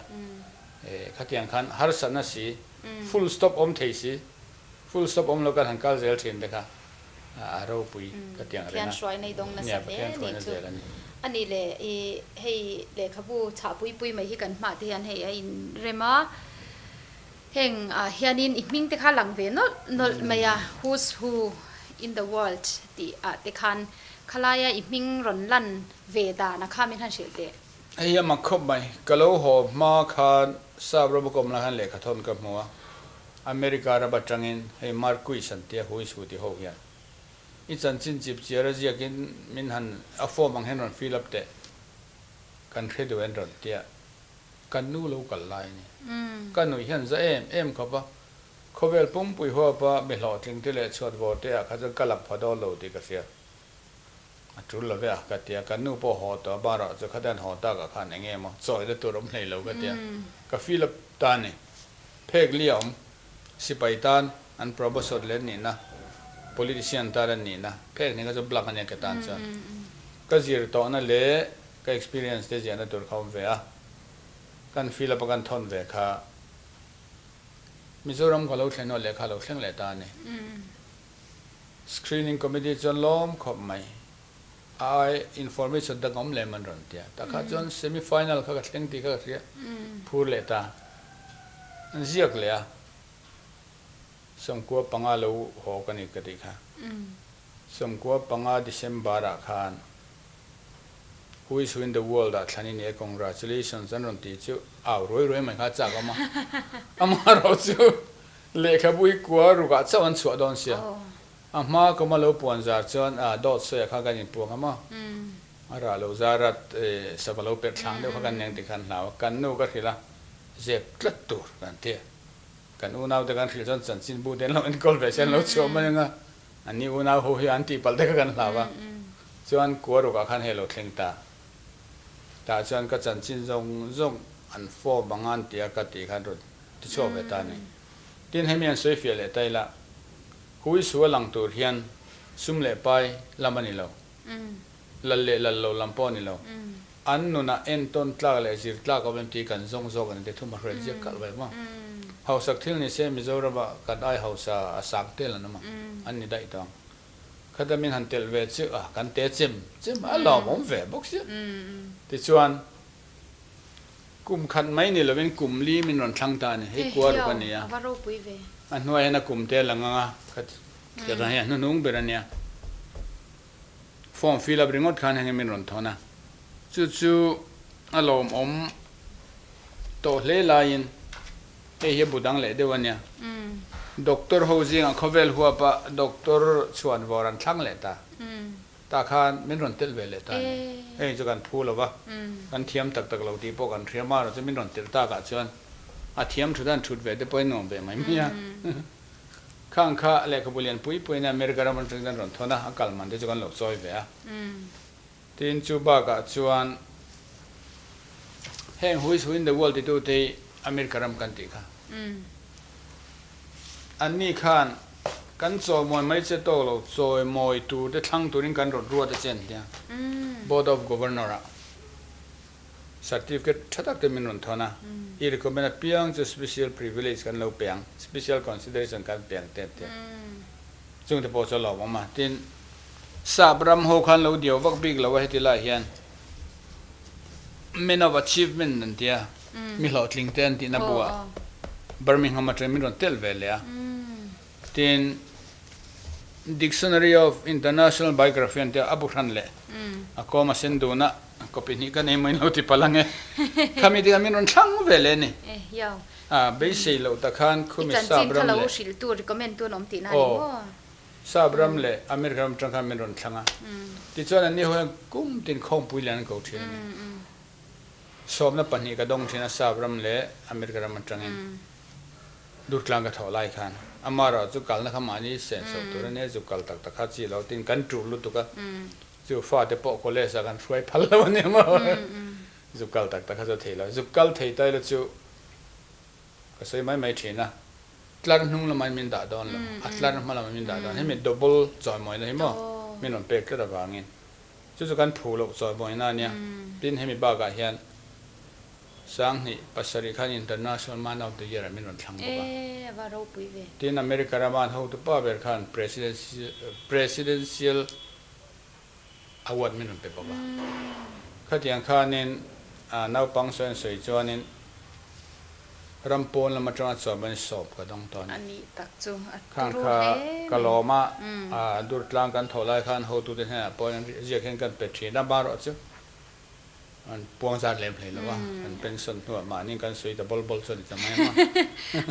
Khatiang khan harsatna si, full stop awm thei si, full stop awm lo kan han kal zel thin te kha a ropui ka ti ang reng a. Pathian hruaina i dawng nasa Nia, hle Pathian a nih hruaina chu. zel a ni. A nih leh i hei lehkhabu chhah pui pui mai hi kan hmah te hian hei a inrem a, heng ah hianin i hming te kha lang ve nawlh nawlh mai a, Who's Who in the World tih ah te khan khalaia i hming rawn lan ve dan a kha min han hrilh teh. Hei hi a mak khawp mai. Ka lo haw hma khan Sap ram a kawm lai khan lehkha thawn ka hmu a, America ram atangin hei Marquis an tia hui chhu ti ho hian i chanchin chip chiar a ziakin min han a form ang hian rawn fill up teh kan hre duh en rawn tia ka nu lo kal lai a ni. Ka nuih hian za em em khawp a, khawvel pumpui huapa mi hlawhtling te leh chhuat vawr te ah kha chuan ka lang pha dawn lo tih ka hria. A tul lo ve a ka ti a, kan nu pawh haw tawh a, barawh chu khatiang haw tak ah khan eng nge maw chawina tur awm hlei lo ka ti a, ka feel up ta a ni. Phek li a awm, sipai tan an probosot leh an nihna, politician tan an nihna, phek ni kha chu black a nia ka tan chuan. Ka zir tawhna leh ka experience te ziahna tur kha awm ve a, kan feel up a kan thawn ve kha Mizoram ka lo thlen hnuah lehkha a lo thleng leh ta a ni. Screening Committee chuan lawm khawp mai. A ai information dang awm lem an rawn ti a. Tah kha chuan semi final kha ka thleng tih kha ka hria. Phur leh ta. An ziak leh a. 95 lo haw ka ni ka tih kha. 95 December ah khan Who is who in the world ah thlan i ni e congratulations an rawn tih chu au ruai ruai mai kha a chak awm a. Amaherawh chu Lehkhabu hi kua rukah chauh an chhuah dawn sia. A hma kawma lo puan zar chuan a dawt sawiah kha kan inpuang a maw? A rah lo zar a sava lo perh thlang deuh kha kan neng tih kha an hlau a. Kan nu ka hrilh a, zep tlat tur kan ti a. Kan unaute kan hrilh chuan chanchinbu te an lo enkawl ve se an lo chhuah mai ang a. Anni unau ho hi an tihpalh te kha kan hlau a. Chuan kua rukah khan hei a lo thleng ta. Tah chuan ka chanchin zawng zawng an form ang a an ti a ka tih khan rawn ti chhuak ve ta a ni. Tin, hemi an sawi fiah leh ta ila, hui su a lang tur hian sum leh pai lam a ni lo, lal leh lal lo lam pawh a ni lo, an nunah entawn tlak leh zir tlak awm em tih kan zawng zawk a ni te thu hmahruai ziak kalh ve maw. Hausak thil ni se Mizorama kan ai hausa a sang tel an awm ang, an ni daih tawh ang. Khata min han telh ve chu a kan te chem chem a lawmawm ve bawk sia. Tichuan. Kum khat mai ni lovin kum li min rawn thlang ta a ni. Hei kua ruk a ni a. A hnuai hian a kum te a lang ang a, kha thliak ang hi a hnuhnung ber a nia. Form fill up ringawt khan heng hi min rawn thawn a. Chu chu a lawmawm tawh hle laiin hei hi a bu dang leh deuh a nia. Doctor ho zingah khawvel huapa doctor chhuan vawr an thlang leh ta. Tah khan min rawn telh ve leh ta a ni. Heng chu kan phu lo va, kan thiam tak tak lo tih pawh kan hria mar chu min rawn telh takah chuan a thiam thut a han thut ve te pawhin nuam ve mai mai a. Khang kha lehkhabu lian pui puiin America ram atangin kan rawn thawn a, a kal man te chu kan lo chawi ve a. Tin, chu bakah chuan heng Who is Who in the World titute hi America ram kan tih kha. Anni khan kan chawimawi mai che tawk lo, chawimawi tur te thlang turin kan rawn ruat a che an tia. Board of Governor ah certificate tha tak te min rawn thawn a, i recommend apiang chu special privilege kan lo pe ang, special consideration kan pe ang te an tia. Chung te pawh chu a lawmawm a, tin sap ram ho khan lo diau vak bik lo a heti lai hian Men of Achievement an tia, mi hlawhtling te an tihna buah Birmingham atangin min rawn telh ve leh a. Tin, Dictionary of International Biography an tia, a bu hran leh a kawm a sen dun a, copy hnih ka nei mai lo ti palh ang e. Khami te khan min rawn thlang ve leh a ni. A beisei loh tak khan khumi sap ram leh. Aw. Sap ram leh America ram atang khan min rawn thlang a, tichuan anni ho hian kum tin khawmpui lian an ko thin a ni. 12 ka dawng thin a Sap ram leh America ram atangin Durtlang ka thawh lai khan. Amaherawh chu kalna kha mahni sen chhoh tur a nia, zu kal tak tak kha chi lo tin kan tul lutuk a, chu fate pawh college ah kan hruai phal lo a nia maw, zu kal tak tak kha chu a thei lo. Zu kal thei ta ila chu ka sawi mai mai thin a. Tlar hnung lamah in min dah dawn lo, a tlar hma lamah min dah dawn. Hemi double chawimawina hi maw min rawn pek tlat avangin chu chu kan phu loh chawimawina a nia. Tin, hemi bakah hian 2007 khan International Man of the Year ah min rawn thlang bawk a. Tin, America rama an hotu pa ber khan Presidential Award min rawn pe bawk a. Khatiang khanin naupang sawi an sawi chuanin ram pawn lam atanga chuan sawp ka dawng tawh a ni. Khang kha ka lawm a, Durtlang kan thawh lai khan hotute hnenah pawhin an ziak hian kan pe thin a, marawh chu an puang zat lem hlei lo a, kan pension hnuah mahni kan sawi ta bawl bawl chu a ni ta mai ang a.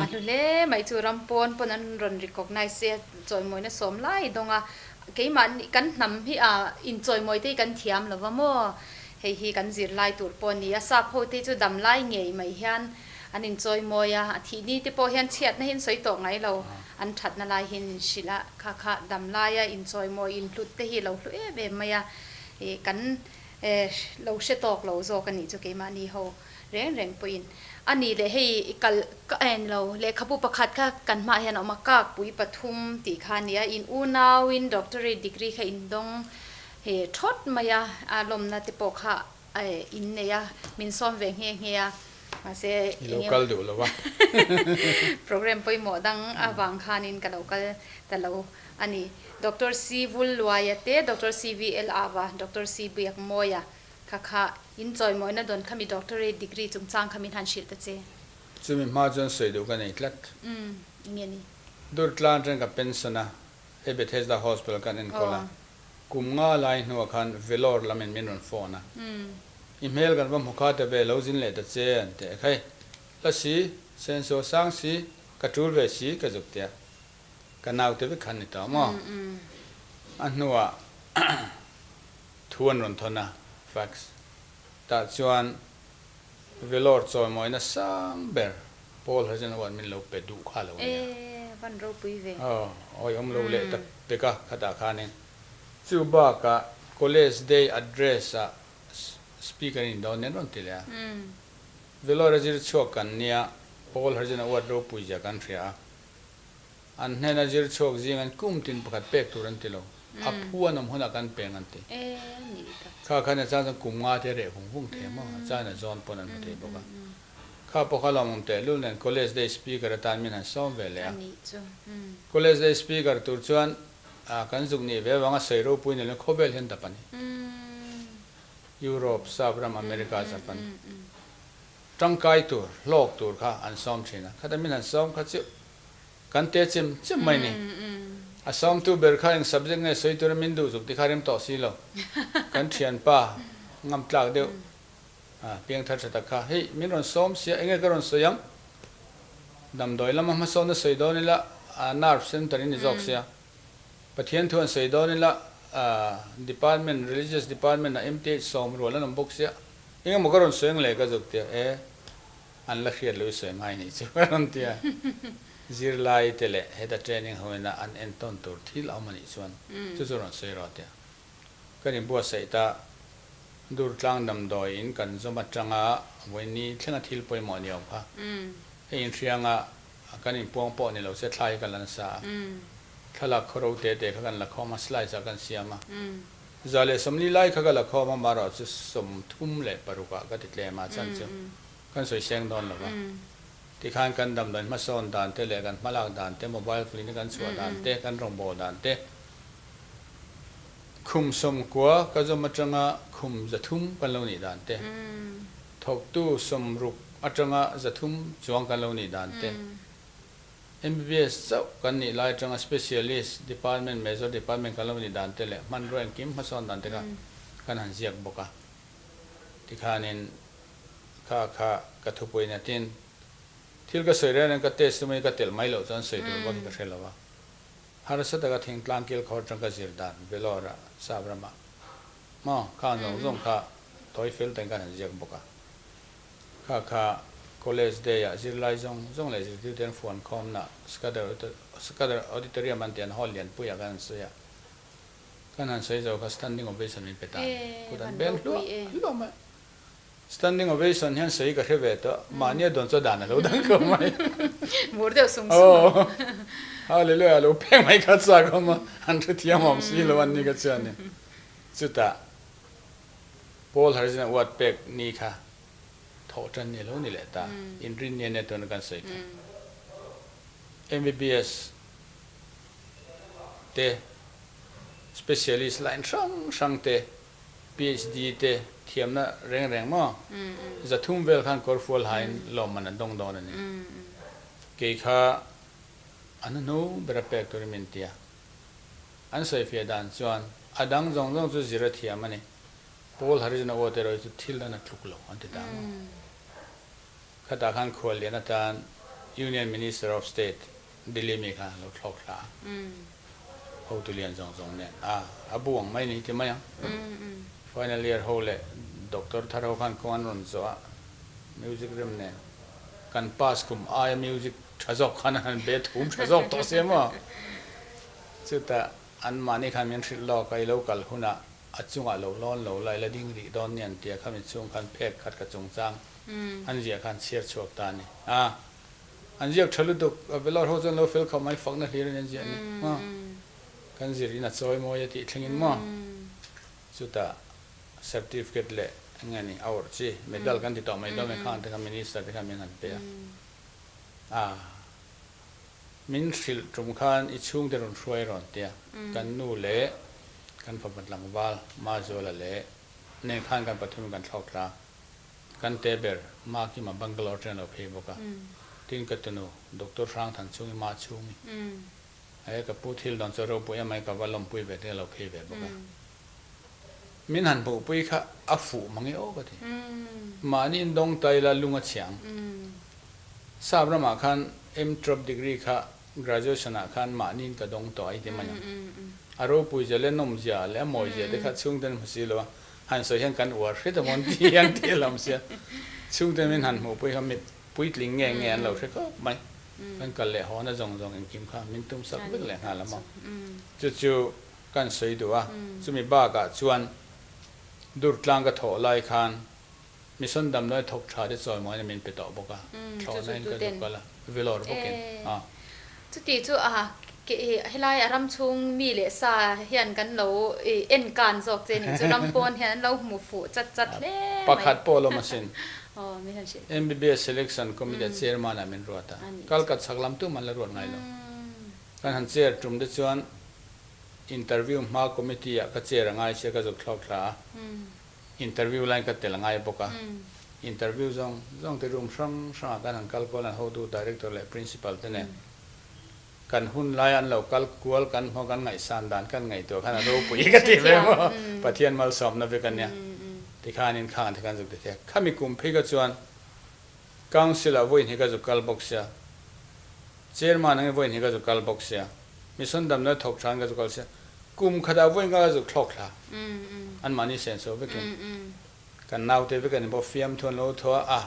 A hlu hle mai chu ram pawn pawn an rawn recognise e, chawimawina sawm lai dawng a, keimah kan hnam hi a inchawimawi te hi kan thiam lo va maw, hei hi kan zir lai tur pawh a ni a, sap ho te chu dam lai ngei mai hian an inchawimawi a, a thih ni te pawh hian chhiatna hi an sawi tawh ngai lo, an thatna lai hian in hrilh a, kha kha dam laia inchawimawi inhlut te hi lo hlu em em mai a, ih kan Lo hre tawk lo zawk a nih chu keimahni ho reng reng pawhin a nih leh hei i kal ka en lo lehkhabu pakhat kha kan hmaah hian a awm a kakpui pathum tih kha a ni a in unauin doctorate degree kha in dawng he thawt mai a a lawmna te pawh kha in nei a min sawm ve nghe nghe a mahse I lo kal duh lo a. Program pawimawh dang avang khanin ka lo kal ta lo. A ni. Doctor C. Vulluaia te, Doctor CVL Ava, Doctor C. Biakmawia kha kha in chawimawina dawn kha mi doctorate degree chungchang kha min han hrilh ta che. Chumi hma chuan sawi duh ka nei tlat. Umm, enge ni? Durtlan atang ka pension a, hei Bethesda Hospital kan enkawl a, kum nga lai hnuah khan Vellore lamin min rawn phone a, I hmel kan va hmu kha ta ve, lo zin leh ta che an ti. Ekhai, hla si, senso sang si, ka tul ve si ka zuk tia. Ka naute vek khan ni tawh maw? A hnuah thu an rawn thawn a, fax. Tah chuan Vellore chawimawina sang ber Paul Harjan Award min lo pe duh kha lo ania. E, van ropui ve. Aw, awi awm lo leh tak pek a khatah khanin. Chu bakah College Day address ah speaker in dawn nen rawn ti leh a. Vellore a zir chhuak kan nia, Paul Harjan Award ropui zia kan hria a. An hnena zir chhuak zing an kum tin pakhat pek tur an ti lo. A phu an awm hunah kan peng an ti. Kha khan a chan chuan kum nga te a reh vung vung thei maw? A chan a zawn pawn an hmu thei bawk a. Kha pawh kha lawmawm tehlul nen College Day Speaker atan min han sawm ve leh a. College Day Speaker tur chuan kan zuk nih ve avanga sawi ropui ni lo khawvel hian dap a ni. Europe, Sap ram, America, Japan. Tangkai tur, hlawk tur kha an sawm thin a. Khata min han sawm kha chu kan te chem chem mai ni. A sawmtu ber kha eng subject nge sawi tura min duh zuk ti kha rem tawh si lo. Kan thianpa ngam tlak deuh piangthar tha tak kha, hei min rawn sawm sia, enge ka rawn sawi ang? Damdawi lama hmasawnna sawi dawn ila nerve center in ni zawk sia. Pathian thu an sawi dawn ila department, religious department ah MTH sawm rual an awm bawk sia. Engemaw ka rawn sawi ang le ka zuk tia e, an la hriat lo i sawi ngai nih chu ka rawn tia. Zirlai te leh heta training ho ina an entawn tur thil a awm anih chuan chu chu rawn sawi rawh tia. Kan inbuatsaih ta Durtlang damdawi in kan zawm atanga vawiini thlenga thil pawimawh ni awm kha. Hei inhrianga kan inpuang pawh ni lo se thla hi kan la nasa a. Thlalak khaw ro te te kha kan la khawm a, slides ah kan siam a. 140 lai kha ka la khawm a, marawh chu 36 ah ka ti tlem a, chhan chu kan sawi seng dawn lo va. Tikhan kan damdawi hmasawn dan te leh kan hmalak dan te, mobile clinic kan chhuah dan te, kan rawngbâwl dan te, khum 90 ka zawm atanga khum 300 kan lo nih dan te, thawktu 60 atanga 300 chuang kan lo nih dan te, MBBS chauh kan nih lai atanga Specialist Department, Major Department kan lo nih dan te leh hmanrua engkim hmasawn dan te kha kan han ziak bawk a. Tikhanin kha kha ka thupui natin thil ka sawi reng reng ka test tumah hi ka telh mai loh chuan sawi tur vak hi ka hre lo a. Harsa taka thingtlang kilkhawr atang ka zir dan Vellore-ah Sap ramah maw khang zawng zawng kha tawi fel takin kan han ziak bawk a. Kha kha College Day ah zirlai zawng zawng leh zirtirte an fuan khawmna Scudder Auditorium an tih an hall lianpui ah kan han sawi a. Kan han sawi zo kha standing ovation min pe ta a ni. Kut an beng hluah hluah mai. Standing ovation hian sawi ka hre ve tawh, mahni a dawn chu a dan a lo dang khawp mai. Mur deuh sung sung ang. Aw Hallelujah lo pek mai kha chak awm a, an hrethiam awm si lo an ni ka chuan ni. Chutah Paul Harrison a uat pek ni kha thawh tan ni lo ni leh ta, inrin ni ania tuna kan sawi kha. MBBS te, specialist line hrang hrang te, PHD te thiamna reng reng maw? 300 vel khan kawrfual hain lawmman an dawng dawn a ni. Kei kha an hnu ber a pek turin min ti a. An sawifiah dan chuan a dang zawng zawng chu zir a thiam a ni. Paul Harrison a aw te erawh hi chu thil dan a tluk lo an ti ta maw? Khatah khan khuallian atan Union Minister of State Delhi mi kha lo thlawk thla a, hotu lian zawng zawng nen a a bu ang mai ni ti mai ang. Final year ho leh doctor thar ho khan kawng an rawn zawh a, music rem nen kan pass kum aia music tha zawk khan an han be thum tha zawk tawh sia maw. Chutah anmahni khan min hrilh lawk a, i lo kal hunah a chungah lo lawn lo la, i la ding rih dawn nia an ti a, khami chhung khan phek khat ka chungchang an ziah khan chhiar chhuak ta a ni a. An ziak tha lutuk, a velawr ho chuan lo fel khawp mai, fakna hlir in an ziah ni maw? Kan zir in a chawi mawi a tih thleng in maw? Chutah certificate leh eng nge ni a awrh chi, medal kan ti tawh mai dawn mai khang te kha minister te khan min han pe a. A min hrilh tum khan i chhungte rawn hruai rawn tia, kan nu leh kan fapa tlangval Mazuala leh nen khan kan pathum in kan thlawk thla a. Kan te ber Makima Bangalore ṭan lo phei bawk a, tin ka tunu Doctor Hrangthan chhungi Ma chhungi he ka pu thil dawn chu ropui emai ka va lawmpui ve te lo phei ve bawk a. Min han hmuhpui kha a fuh mang e aw ka ti. Mahni in dawng ta ila lung a chhiang. Sap ramah khan MTrop degree kha graduation ah khan mahni in ka dawng tawh a i ti mai ang. A ropui zia leh nawm zia leh a mawi zia te kha chhungten hmu si lo a. Han sawi hian kan uar hret a mawn ti hian ti a lam sia. Chhungte min han hmuhpui kha mit puitling nge nge an lo hre khawp mai. Kan kal leh haw na zawng zawng engkim kha min tum sak vek leh nghal a maw. Chu chu kan sawi duh a, chumi bakah chuan Durtlang ka thawh lai khan mission damdawi thawk tha te chawi mawina min pe tawh bawk a, thlawhna in ka zuk kal a, Vellore bawkin a. Chuti chu a helai a ram chhung mi leh sa hian kan lo en kan zawk che nih chu ram pawn hian an lo hmu fuh chat chat hle mai. Pakhat pawh a lawm asin. Aw min han hrilh. MBBS selection committee a chairman ah min ruat a, kal ka chhak lam tum an la ruat ngai lo. Kan han chair tum te chuan interview hma committee ah ka chair a ngai sia ka zuk thlawk thla a, interview line ka tel a ngai bawk a. Interview zawng zawng te room hrang hrang ah kan han kal kual an hotu director leh principal te nen kan hun lai an lo kal kual kan hmaw kan ngaihsan dan kan ngaihtuah khan a ropui ka ti ve maw Pathian malsawmna vek a nia tikhanin khang te khan zuk ti thei a khami kum phei ka chuan council ah vawiin hi ka zuk kal bawk sia chairman angin vawiin hi ka zuk kal bawk sia mission damdawi thawk than ka zuk kal sia kum khatah vawiin ka zuk thlawk thla an mahni senso vekin Kan naute vek an bawk fiamthu an lo thaw a,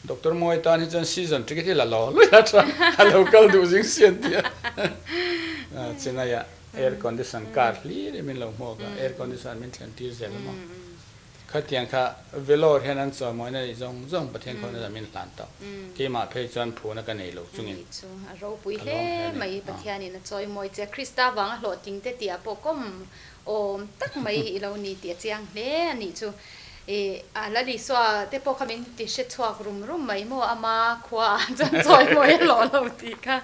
Doctor Mawi tan hi chuan season ticket hi la lo lui a tha, a lo kal duh zing si an ti a. Chennai ah air condition car hlir in min lo hmuak a, air condition min thlen tir zel a maw. Khatiang kha Vellore hian an chawimawi na nih zawng zawng Pathian khaw na min hlan tawh. Keimah phei chuan phuna ka nei lo chungin. Ani chu a ropui hle mai Pathianin a chawimawi che. Krista vanga hlawhtling te tih ah pawh kawm Awm tak mai i lo ni tih a chiang hle a nih chu. I a Lal Isua te pawh kha min ti hre chhuak rum rum mai maw ama khua ah chuan chawi mawi a hlawh lo tih kha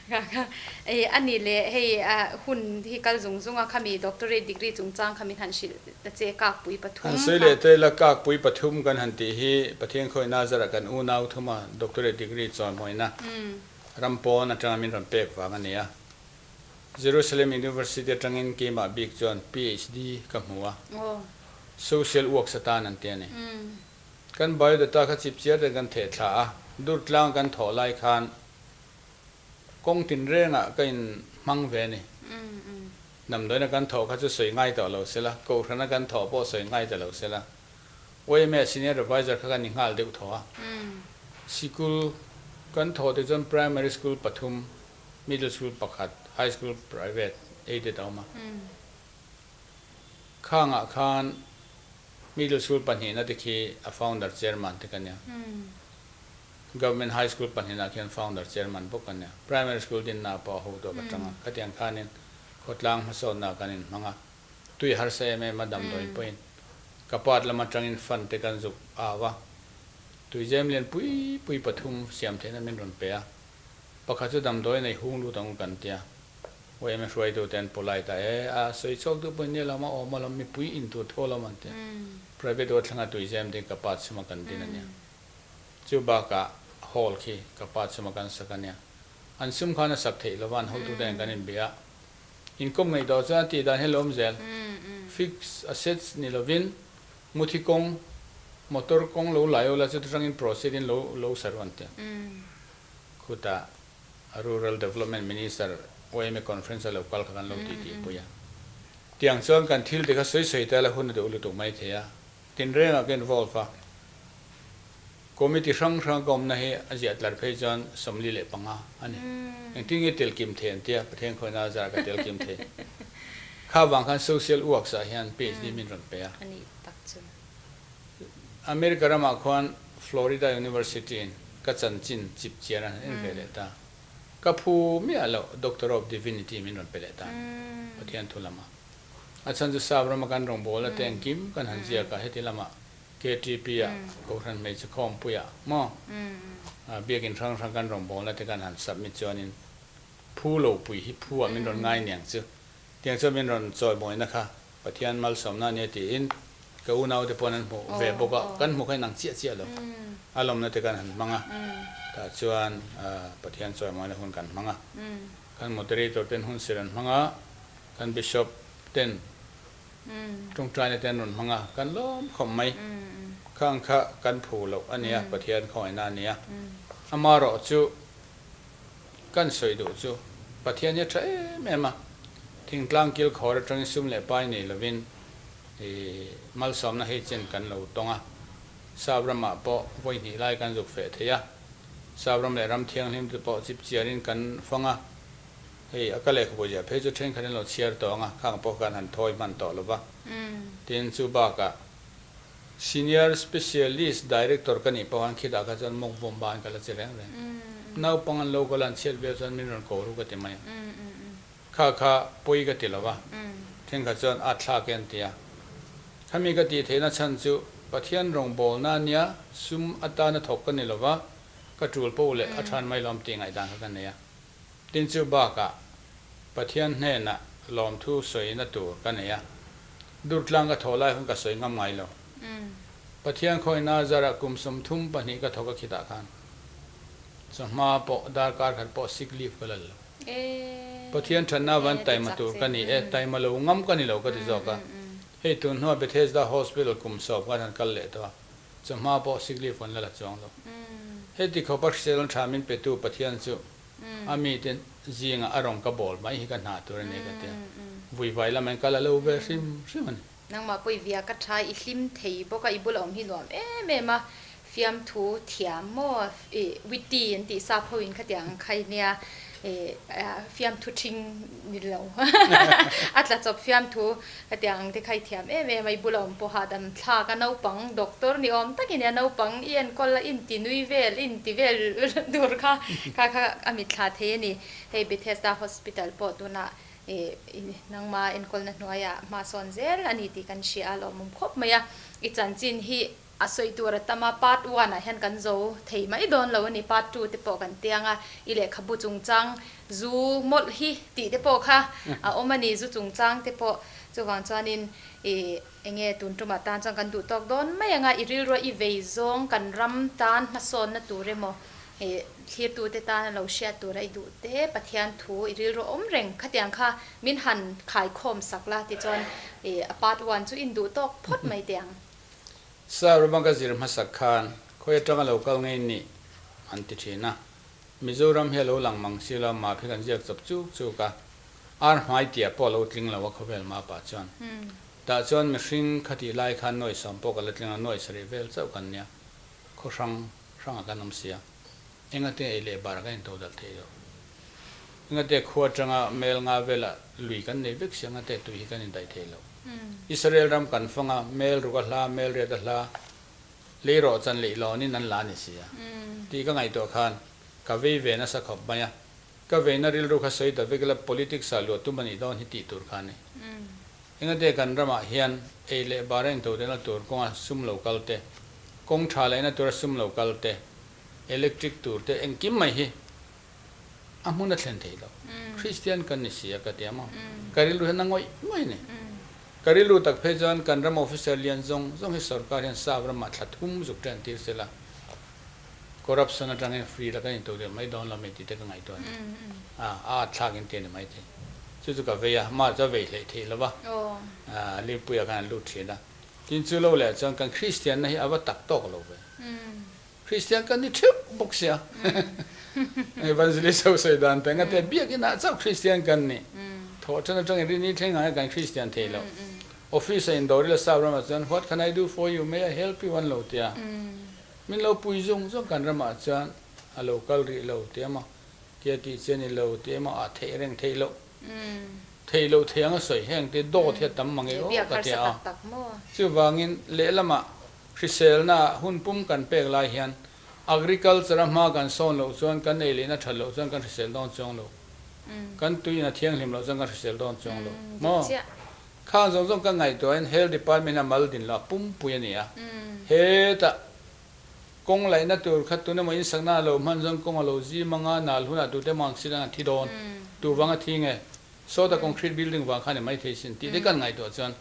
kha i a ni leh hei a hun hi kal zung zung a khami doctorate degree chungchang kha min han hrilh ta che kakpui pathum Han sawi leh te la kakpui pathum kan han tih hi Pathian khawi Nazarah kan unau thuma doctorate degree chawimawina ram pawn atanga min rawn pek vang a ni a. Jerusalem University atangin keimah bik chuan PhD ka hmu a, Social Works atan an ti a ni. Kan biodata kha chipchiar ten kan theh thla a, Durtlang kan thawh lai khan kawng tinrengah ka in hmang ve a ni. Damdawiina kan thawh kha chu sawi ngai tawh lo sela, Kohhrana kan thawh pawh sawi ngai ta lo sela. YMA Senior Advisor kha ka ni nghal deuh thaw a. Sikul kan thawh te chuan Primary School pathum Middle School pakhat, High School private aided a awm a. Khangah khan Middle School pahnihna te khi a founder chairman te ka nia. Government High School pahninah khian Founder Chairman bawk kan nia. Primary School dinnaah pawh a hotu ka tang a, khatiang khanin khawtlang hmasawnnaah kan inhmang a, tui harsa em em a damdawiin pawhin ka part lam atangin fund te kan zuk au a, tuizem lian pui pui pathum siam theihna min rawn pe a, pakhat chu damdawi nei hung lut ang u kan tia, YMA hruaitute an polite a, e a sawi chhuak duh pawhin nia lo a awm alawm mipui in tur tho alawm an tia, private ward thlanga tuizem te ka part chhuma kan din a nia. Chu bakah hall khi ka pa chhuma kan sak a nia. An sum khan a sak theih lova an hotute nen kan inbia a. Inkawm ngaih tawh chuan a tih dan hi a lo awm zel. Fixed assets ni lovin muthi kawng, motor kawng lo lai ula chuti tangin proceed in lo lo sa ruan tia. Khutah Rural Development Minister YMA Conference a lo kal kha kan lo tih tih pui a. Tiang chuan kan thil te kha sawi sawi ta la hun a duh lutuk mai thei a. Tinrengah ka involve a, committee hrang hrang ka awmna hi a ziah tlar phei chuan 45 a ni. Engtin nge tel kim thei an tia, Pathian khawina zar ka tel kim thei. Kha vang khan social works ah hian PhD min rawn pe a. America ramah khuan Florida University in ka chanchin chip chian a han en ve leh ta. Ka phu miah loh Doctor of Divinity min rawn pe leh ta Pathian thu lamah. A chhan chu sap rama kan rawngbawlna te engkim kan han ziak a, heti lamah KTP ah Kohhran Hmeichhe Khawmpuiah maw biakin hrang hrang kan rawngbawlna te kan han submit chuanin phu lo pui hi phu ah min rawn ngai niang chu tiang chuan min rawn chawimawina kha Pathian malsawmna ania tiin ka unaute pawn an hmuh ve bawk a, kan hmuh kha inang chiah chiah lo a lawmna te kan han hmang a, tah chuan Pathian chawimawina hun kan hmang a, kan moderator ten hun sir an hmang a. Kan Bishop ten tawngtaina te an rawn hmang a, kan lawm khawp mai. Khang kha kan phu loh a nia, Pathian khawngaihna a nia. Amaherawh chu kan sawi duh chu Pathian hi a tha em em a, thingtlang kil khawr atangin sum leh pai nei lovin malsawmna hei chen kan lo tawng a. Sap ramah pawh vawi hnih lai kan zuk feh thei a, sap ram leh ram thianghlim te pawh chip chiarin kan fang a. Hei a ka lehkhabu ziah phei chu thenkhat in lo chhiar tawh ang a, khang pawh khan han thawi hman tawh lo va. Tin, chu bakah Senior Specialist Director ka nih pawh khan khitah kha chuan mawk vawm ban ka la che reng reng. Naupang an lo kal a, an chhiat viau chuan min rawn ko ru ka ti mai a. Kha kha pawi ka ti lo va, thenkhat chuan at thlak e an ti a. Khami ka tih theihna chhan chu Pathian rawngbawlna ania sum atana thawk ka ni lo va, ka tul poh leh a than mai lawm tih ngaihdan kha ka nei a. Tin chu bakah Pathian hnenah lawmthu sawina tur ka nei a, Durtlang ka thawh lai khan ka sawi ngam ngai lo. Pathian khawina zarah kum 32 ka thawk a khitah khan chawhma pawh darkar khat pawh sick leave ka lal lo. Pathian thatna van taima tur ka ni e, taima lo ngam ka ni lo ka ti zawk a. Hei tun hnuah Bethesda Hospital kum sawm khan han kal leh tawh a, chawhma pawh sick leave kan la la chuang lo. Heti khawpa hrisel tha min petu Pathian chu A mite zingah a rawn ka bawl mai hi ka hna tur a ni ka ti a, vuivai lamah in kal a lo ve hrim hrim a ni. Nangmah pawh i via ka tha, i hlim thei bawk a, i bula awm hi nuam em em a, fiamthu thiam maw i witty an tih sap ho in khatiang ang kha i nia, i fiamthu thing ni lo a tla chawp fiamthu Hetiang ang te kha i thiam em em a, i bula awm pawh hahdam thlak a, naupang doctor ni awm takin i a naupang i enkawl a, inti nui vel, inti vel tur kha kha kha a mitthla thei a ni. Hei Bethesda Hospital pawh tunah i nangma enkawlna hnuaiah hma sawn zel a ni tih kan hria a, lawmawm khawp mai a. I chanchin hi A sawi tur a tam a, part one ah hian kan zo thei mai dawn lo a ni, part two te pawh kan tiang a, i lehkhabu chungchang zu mawlh hi tih te pawh kha a awm a ni, zu chungchang te pawh chuvang chuanin i enge tun tumah tan chuan kan duh tawk dawn mai ang a, i rilrua i vei zawng kan ram tan hmasawnna tur emaw i thlirtute tan a lo hriat tura i duh te Pathian thu i rilru awm reng khatiang kha min han khaikhawm sak la tichuan i a part one chu in duh tawk phawt mai teh ang. Sir Rama ka zir hmasak khan khawi atanga lo kal ngei nih an ti thin a, Mizoram hi a lo lang mang si lo, map hi kan ziak chawp chuk chuk a, ar hmai tia pawh a lo tling lo a khawvel map ah chuan. Tah chuan mihring khatih lai khan nuai sawm pawh ka la tling a, nuai sarih vel chauh kan nia, khaw hrang hrangah kan awm si a, engate ei leh barah kan into dalh thei lo. Engate khua atanga mel nga velah lui kan nei vek si a, engate tui hi kan indaih thei lo. Israel ram kan fang a, mel ruk a hla, mel riat a hla. Leirawhchan leihlawnin an la a ni si a tih ka ngaihtuah khan ka vei ve nasa khawp mai a. Ka veina rilru kha sawi ta vek ila politics ah luah tum a nih dawn hi tih tur kha a ni. Engate kan ramah hian ei leh bar a intodelhna tur kawnga sum lo kal te, kawng tha lehna tura sum lo kal te, electric tur te engkim mai hi a hmun a thlen thei lo. Kristian kan ni si a ka ti a maw? Ka rilru hian a ngawih ngawih a ni. Ka rilru tak phei chuan kan ram officer lian zawng zawng hi sorkar hian sap ramah thla thum zuk ṭan tir se la, corruption aṭangin free la kan intodelh mai dawn lo mai tih te ka ngaihtuah a ni. A a at thlak in ti a ni maithei. Chu chu ka vei a, March a vei hleih theih lo va, Liverpool-ah khan an lut ṭhin a. Tin chu lo leh chuan kan Kristianna hi a va tak tawk lo ve. Kristian kan ni theuh bawk sia. Evangelist ho sawi dan te engate biakinah chauh Kristian kan ni. Thawh ṭan aṭangin rin ni thleng ang kan Kristian thei lo. Office a indawr ila sap ramah chuan what can I do for you, may I help you an lo tia. Min lo pui zung zung kan ramah chuan a lo kal rih lo ti emaw, tia tih chi a ni lo ti emaw ah theih reng theih loh. Theih loh theih anga sawi heng te dawt hi a tam mang e aw ka ti a. Chuvangin lehlamah Hriselna hun pum kan pek lai hian agriculture a hma kan sawn loh chuan kan ei lehna that loh chuan kan hrisel dawn chuang lo. Kan tuiin a thianghlim loh chuan kan hrisel dawn chuang lo. Maw? Khang zawng zawng kan ngaihtuahin Health Department a mal din lo a pumpui a ni a. Hetah kawng laihna tur kha tun emaw insakna a lo hman chuan kawng a lo zim anga nal hunah tute emaw ang silang an thi dawn. Tu vang a thi nge? Sawta concrete building vang kha a ni maithei sin tih te kan ngaihtuah chuan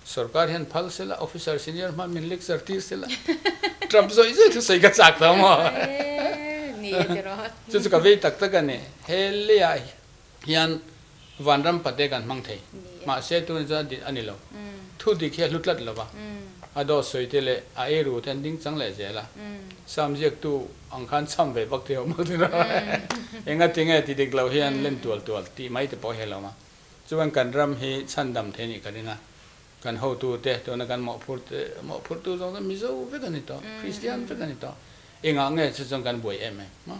Sorkar hian phal sela, officer senior hma min lecture tir sela, tap zawih zawih thu sawi ka chak ta maw? Chu chu ka vei tak tak a ni. He leiah hian vanram pate kan hmang thei. Mahse tun chuan a ni lo. Thu dik hi a hlu tlat lo va. A dawt sawi te leh a eiru te an ding chang leh zel a. Sam ziaktu ang khan cham ve vak thei awm lo tiraw. Engatinge ti dik lo hian len tual tual tih mai te pawh hi a lo awm a. Chuan kan ram hi chhandam thei nih ka ring a, kan hotute tuna kan mawhphurte, mawhphurtu zawng zawng Mizo vek a ni tawh, Kristian vek a ni tawh. Engah nge chu chuan kan buai em em maw?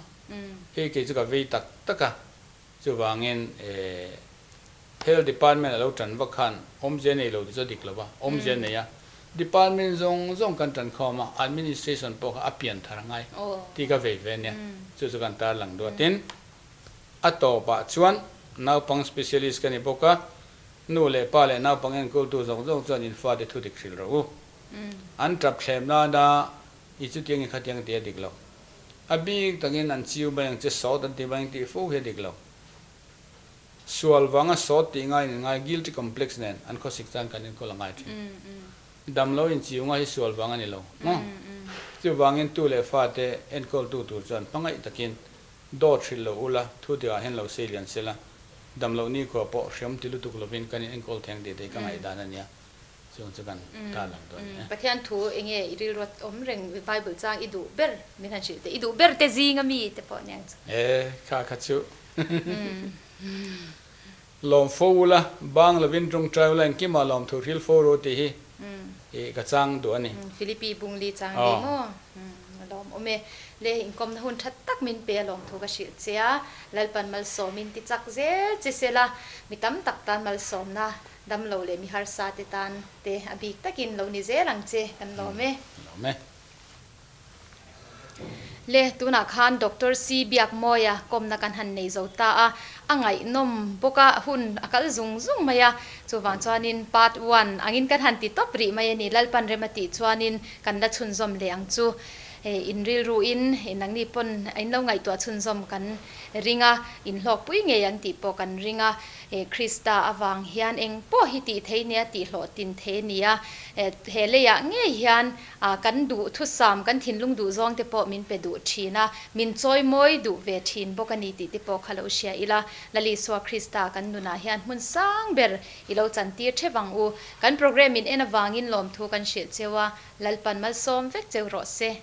Hei kei chu ka vei tak tak a, chuvangin Health Department a lo tan vak khan awmzia nei lo ti chu a dik lo va, awmzia nei a, Department zawng zawng kan tan khawm a, Administration pawh kha a pian thar a ngai tih ka vei ve a nia, chu chu kan tarlang duatin. A tawpah chuan naupang specialist ka ni bawk a, nu leh pa leh naupang enkawltu zawng zawng chuan in fate thu dik hrilh rawh u. An tap thlem nana i chutiang i khatiang tih a dik lo. A bik takin an chiu mai ang che sawt an ti mai ang tih fo hi a dik lo. Sual vanga sawt tih ngaiin in ngai guilty complex nen an khawsik chuan kan enkawl a ngai thin. Damlo in chiu nga hi sual vang a ni lo maw? Chuvangin tu leh fate enkawltu tur chuan hmangaih takin Dawt hrilh lo ula, thu dik ah hian lo sei lian sela, dam loh ni khua pawh hriam ti lutuk lovin kan in enkawl theng tih te hi ka ngaihdan a nia, chung chu kan tar lang dawn e. Pathian thu enge i rilruat awm reng Bible chang i duh ber min han hrilh teh, i duh ber te zing ami te pawh aniang chu. E, kha kha chu lawm fo ula, bang lovin tawngtai ula engkimah lawmthu hril fo ru tih hi i ka chang duh a ni. Philippi Bungli chang ni maw? A lawm awm e. Le inkawmna hun tha tak min pe a lawm thu ka hrilh che a, Lalpan malsawmin ti chak zel che se la, mi tam tak tan malsawmna dam lo leh mi harsa te tan te a bik takin lo ni zel ang che kan lawm e. Lawm e. Le, tunah khan Doctor C Biakmawia kawmna kan han nei zo ta a, a ngaihnawm bawk a, hun a kal zung zung mai a, chuvang chuanin part one angin kan han ti tawp rih mai a ni, Lalpan rem a tih chuanin kan la chhunzawm leh ang chu. In rilruin nangni pawn in lo ngaihtuah chhunzawm kan ring a, in hlawkpui ngei ang tih pawh kan ring a. Krista avang hian eng pawh hi tih thei nia tih hlawhtin thei a ni a, he leiah ngei hian kan duh thusam, kan thinlung duh zawng te pawh min pe duh thin a, min chawimawi duh ve thin bawk a ni tih te pawh kha lo hria ila. Lalisua Krista kan nunah hian hmun sang ber i lo chantir theuh ang u. Kan programme in en avangin lawmthu kan hrilh cheu a, Lalpan malsawm vek cheu rawh se.